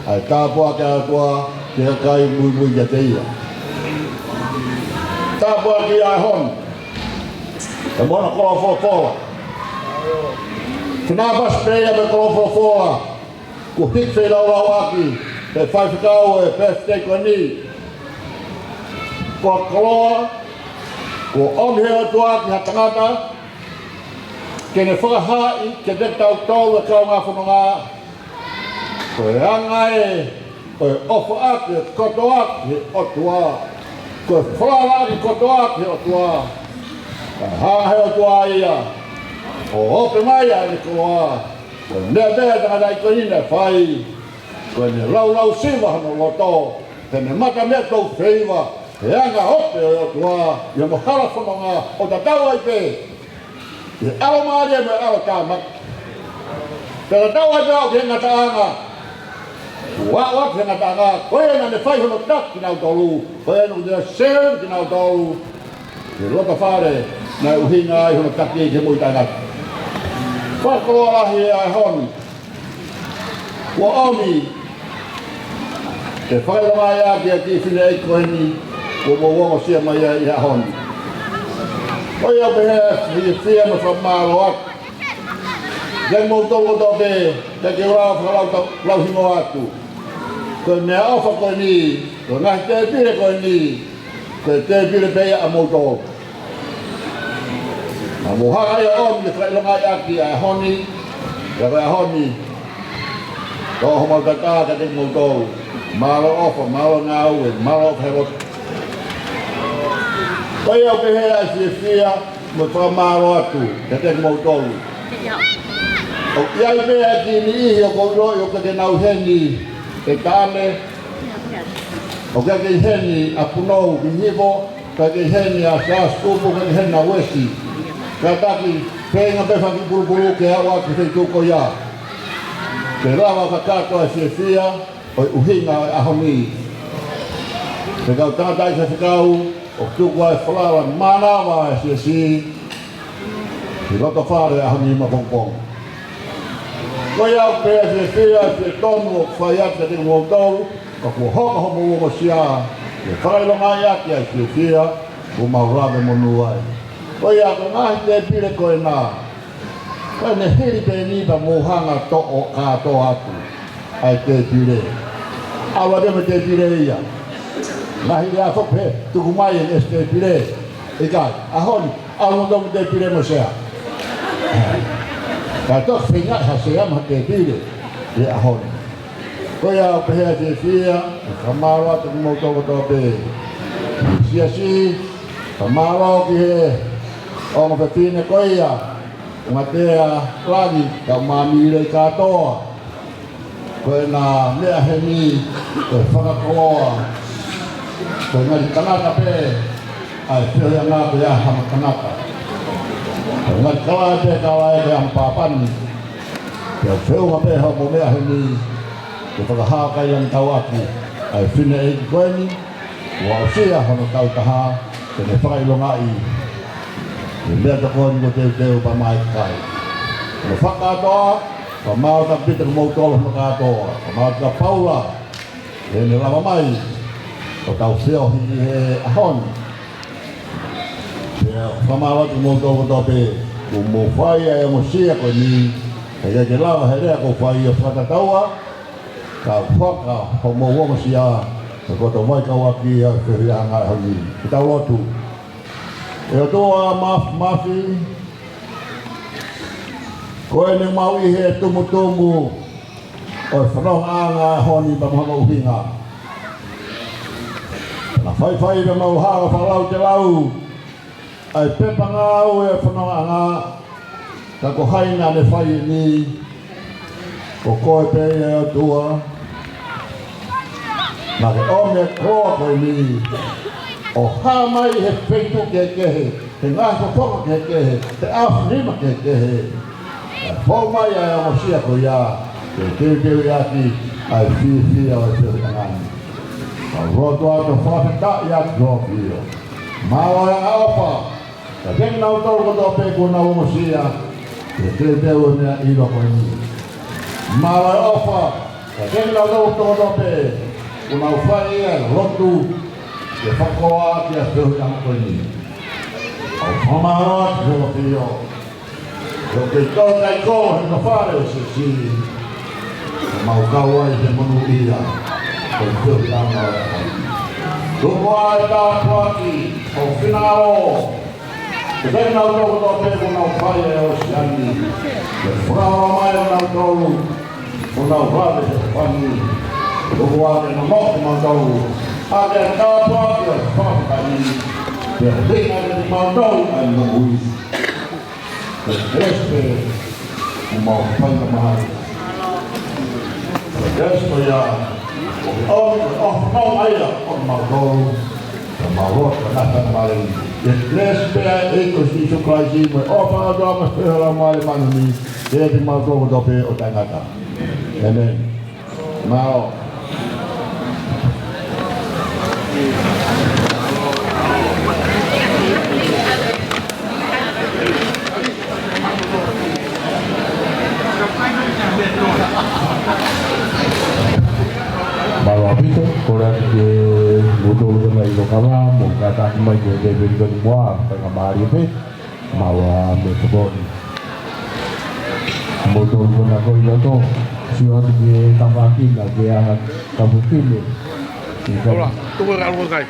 ʻa e tāpuaki ʻa e ʻOtua ki he kakai muimui kiate ia. Tāpuaki ʻa e ʻaho ni, ʻe mo hono koloa folofola. Fenāpasi pē ia mo e koloa folofola kuo hiki feilaulau ʻaki ʻe he faifekau ʻo e pēfitei ko eni. Ko e koloa kuo ʻomi ʻe he ʻOtua ki ha tangata ke ne fakahaaʻi kiate kitautolu ʻa e kaungā fononga, ko e anga ē ʻo e ʻofa ʻaki e kotoa ki he ʻOtua. Ko e falala ʻaki e kotoa ki he ʻOtua. Kae hanga ʻe he ʻOtua ia ʻo ope mai ʻa ʻene koloa. Ko e meʻa pē ʻa e tangataʻeiki ko eni naʻe fai, ko ʻene laulausiva hono loto, ko ʻene mata meʻa tau feiva, he anga ʻo e ope ʻo e ʻOtua, ʻi hono hala fononga ʻo tatau ai pē ʻi he ʻalomālie mo e ʻalotāmaki. Pea tatau ai pē ʻo ki he ngataʻanga, ʻo aʻu atu ki he ngataʻanga, ko ia naʻa ne fai hono taki kinautolu, ko ia naʻa ne save kinautolu. He loto fale, naʻe ʻuhinga ai hono taki ki he moʻui taʻengata. Fakakoloa lahi ʻa e ʻaho ni. Kuo ʻomi ke fakaʻilongaʻi ʻaki ʻa e kiʻi fineʻeiki ko eni, kuo mou ongosia mai ai ʻi he ʻaho ni. Ko ia ʻoku pehē ʻa e fiefia mo e fakamālō atu kiate kimoutolu kotoa pē, naʻa ke lau fakalaulauhingoa atu. Ko e meʻaʻofa ko eni, ko e ngaahi tēpile ko eni, ko e tēpile pē ia ʻamoutolu. Naʻa mou hanga ʻo ʻomi ke fakaʻilongaʻi ʻaki ʻa e ʻaho ni, pea ko e ʻaho ni, ko homau tatā kiate kimoutolu. Mālō ʻofa, mālō ngāue, mālō ʻofa he lotu. Ko ia ʻoku pehē ʻa e fiefia mo e fakamālō atu kiate kimoutolu. ʻOku ʻi ai pē ʻa e kiʻi niʻihi ʻoku ou ʻiloʻi ʻoku ʻikai ke nau ʻi heni, ʻe taʻane, ʻoku ʻikai ke ʻi heni ʻa Punou ki Hivo, ʻikai ke ʻi heni ʻa Siaosi Kupu, ʻikai ke ʻi heni ʻa Uesi. Kātaki, feinga pē faki pulupulu ke aʻu atu ki he feituʻu ko ia, ke lava ʻo kakato ʻa e fiefia ʻo e ʻuhinga ʻo e ʻaho ni. Pea ko e kau tangataʻeiki faifekau, ʻoku tuku ʻa e falala mānava ʻa e siasi ʻi loto fale ʻaho ni maʻapongipongi. Ko ia ʻoku pehē ʻa e fiefia, ʻa e fietonu ʻoku fai atu kiate kimoutolu, ka kuo hoko hoʻomou ongosia ke fakaʻilongaʻi ʻaki ʻa e fiefia kuo mau lave monū ai. Ko ia ko e ngaahi tēpile ko ena, ko ʻene hili pē eni pea mou hanga ʻo toʻo kātoa atu ʻa e tēpile. ʻAlu atu mo e tēpile ia. Ngaahi lea foki pē, tuku mai e tēpile. ʻIkai, ʻaho ni, ʻalu atu mo e tēpile mo e sea. Ka toki feinga ha sea mo ha tēpile ʻi he ʻaho ni. Ko ia ʻoku pehē ʻa e fiefia, fakamālō atu kiate kimoutolu kotoa pē. Siasi, fakamālō ki he ongo fefine ko ia, Matea Langi, kau māmani kātoa. Ko ʻena meʻa heni, ko e fakakoloa, ko e ngali tangata pē ʻa e feohiʻanga ko ia ha tangata. Ko e ngali kalaʻa pē kalaʻa ko ia ha pāpani. Pea feʻunga pē hoʻomou meʻa heni, ke fakahā kailangitauʻaki ʻa e fineʻeiki ko eni, kuo aʻusia hono tautaha, ke ne fakaʻilongaʻi ʻa e meʻatokoni kuo teuteu pea maʻa e kakai. Ko e fakakātoa, fakamālō atu ʻaupito kimoutolu hono kātoa, fakamālō atu kia Paula, ʻene lava mai ʻo tau feohi ʻi he ʻaho ni. Pea fakamālō atu kimoutolu kotoa pē, kuo mou fai ʻa e ongosia ko eni, he ʻikai ke lava he lea ʻoku ou fai ʻo fakatataua, ka ʻoku faka hoʻomou ongosia, ko e koto mai kau ʻaki ʻa e feohiʻanga ʻaho ni. Ke tau lotu. ʻE ʻOtua Māfimafi, ko eni ʻoku mau ʻi he tumutumu ʻo e fonongaʻanga ʻaho ni pea mo hono ʻuhinga. Naʻa faifai pea mau hanga ʻo fakalautelau ʻa e pepa ngāue ʻa e fonongaʻanga, ka ko hai naʻa ne fai eni, ko koe pē ia ʻe ʻOtua. Naʻa ke ʻomi e koloa ko eni, ʻo hā mai he feituʻu kehekehe, he ngaahi fofonga kehekehe, he ʻaofinima kehekehe. Kae fou mai ʻa e ongosia ko ia, ke teuteuʻi ʻaki ʻa e fiefia ʻo e feohiʻanga ni. Kau lotu atu ʻo fakafetaʻi atu ki ho ʻAfio. Mālō e ʻofa, kiate kinautolu kotoa pē kuo nau ongosia, ke teuteu e meʻa ʻilo ko eni. Mālō e ʻofa, kiate kinautolu kotoa pē kuo nau fai e lotu, ke fakakoloa ʻaki e feohiʻanga ko eni. ʻOku ou fakamālō atu ki ho ʻAfio. ʻOku kei tō kai ko he ka fale ʻo Sisili. Mau kau ai he monūʻia. Ko e feohiʻanga ʻo e ʻaho. Tuku ā e tāpuaki ʻo e finangalo. Kiate kinautolu kotoa pē kuo nau fai e ʻosi ʻaho ni. Ke fakahā mai ʻa kinautolu kuo nau vave he fani. Tuku ā ke nau moʻui kimautolu. ʻA e tāpuaki ʻo e fakafetaʻi. Ke hiki ʻa kimautolu ʻa e moʻui. Ko e kelesi pē ʻoku mau faingamālie. Ko e kelesi pē ia ʻoku ʻomi, ʻoku ʻomi ʻa ia ʻo mau tolu. Ka mau lotu ka nata male. Ko e kelesi pē ʻa e ʻEiki ko Sīsū Kalaisi mo e ʻofa ʻa e ʻOtua mo e feohi ʻa e Laumālie Māʻoniʻoni. Ke ʻiate kimautolu kotoa pē ʻo taʻengata. ʻĒmeni. Mālō. Mālō ʻaupito, kole atu ke mou tolu kona ʻi loka vā, mo kātaki mai ki he tēpile ko eni muʻa, faingamālie pē. Mālō ā mo e tokoni. Mou tolu kona ko ē ʻi loto. Sio atu ki he tafaʻaki na ke ʻaha kapukime. Hola, tuku e kalu kai.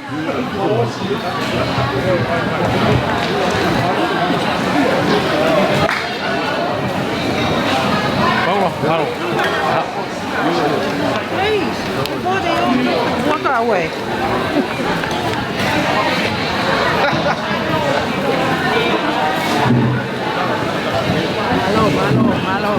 Hola, hola. Please, before they all walk away. Mālō, mālō, mālō.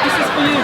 This is for you.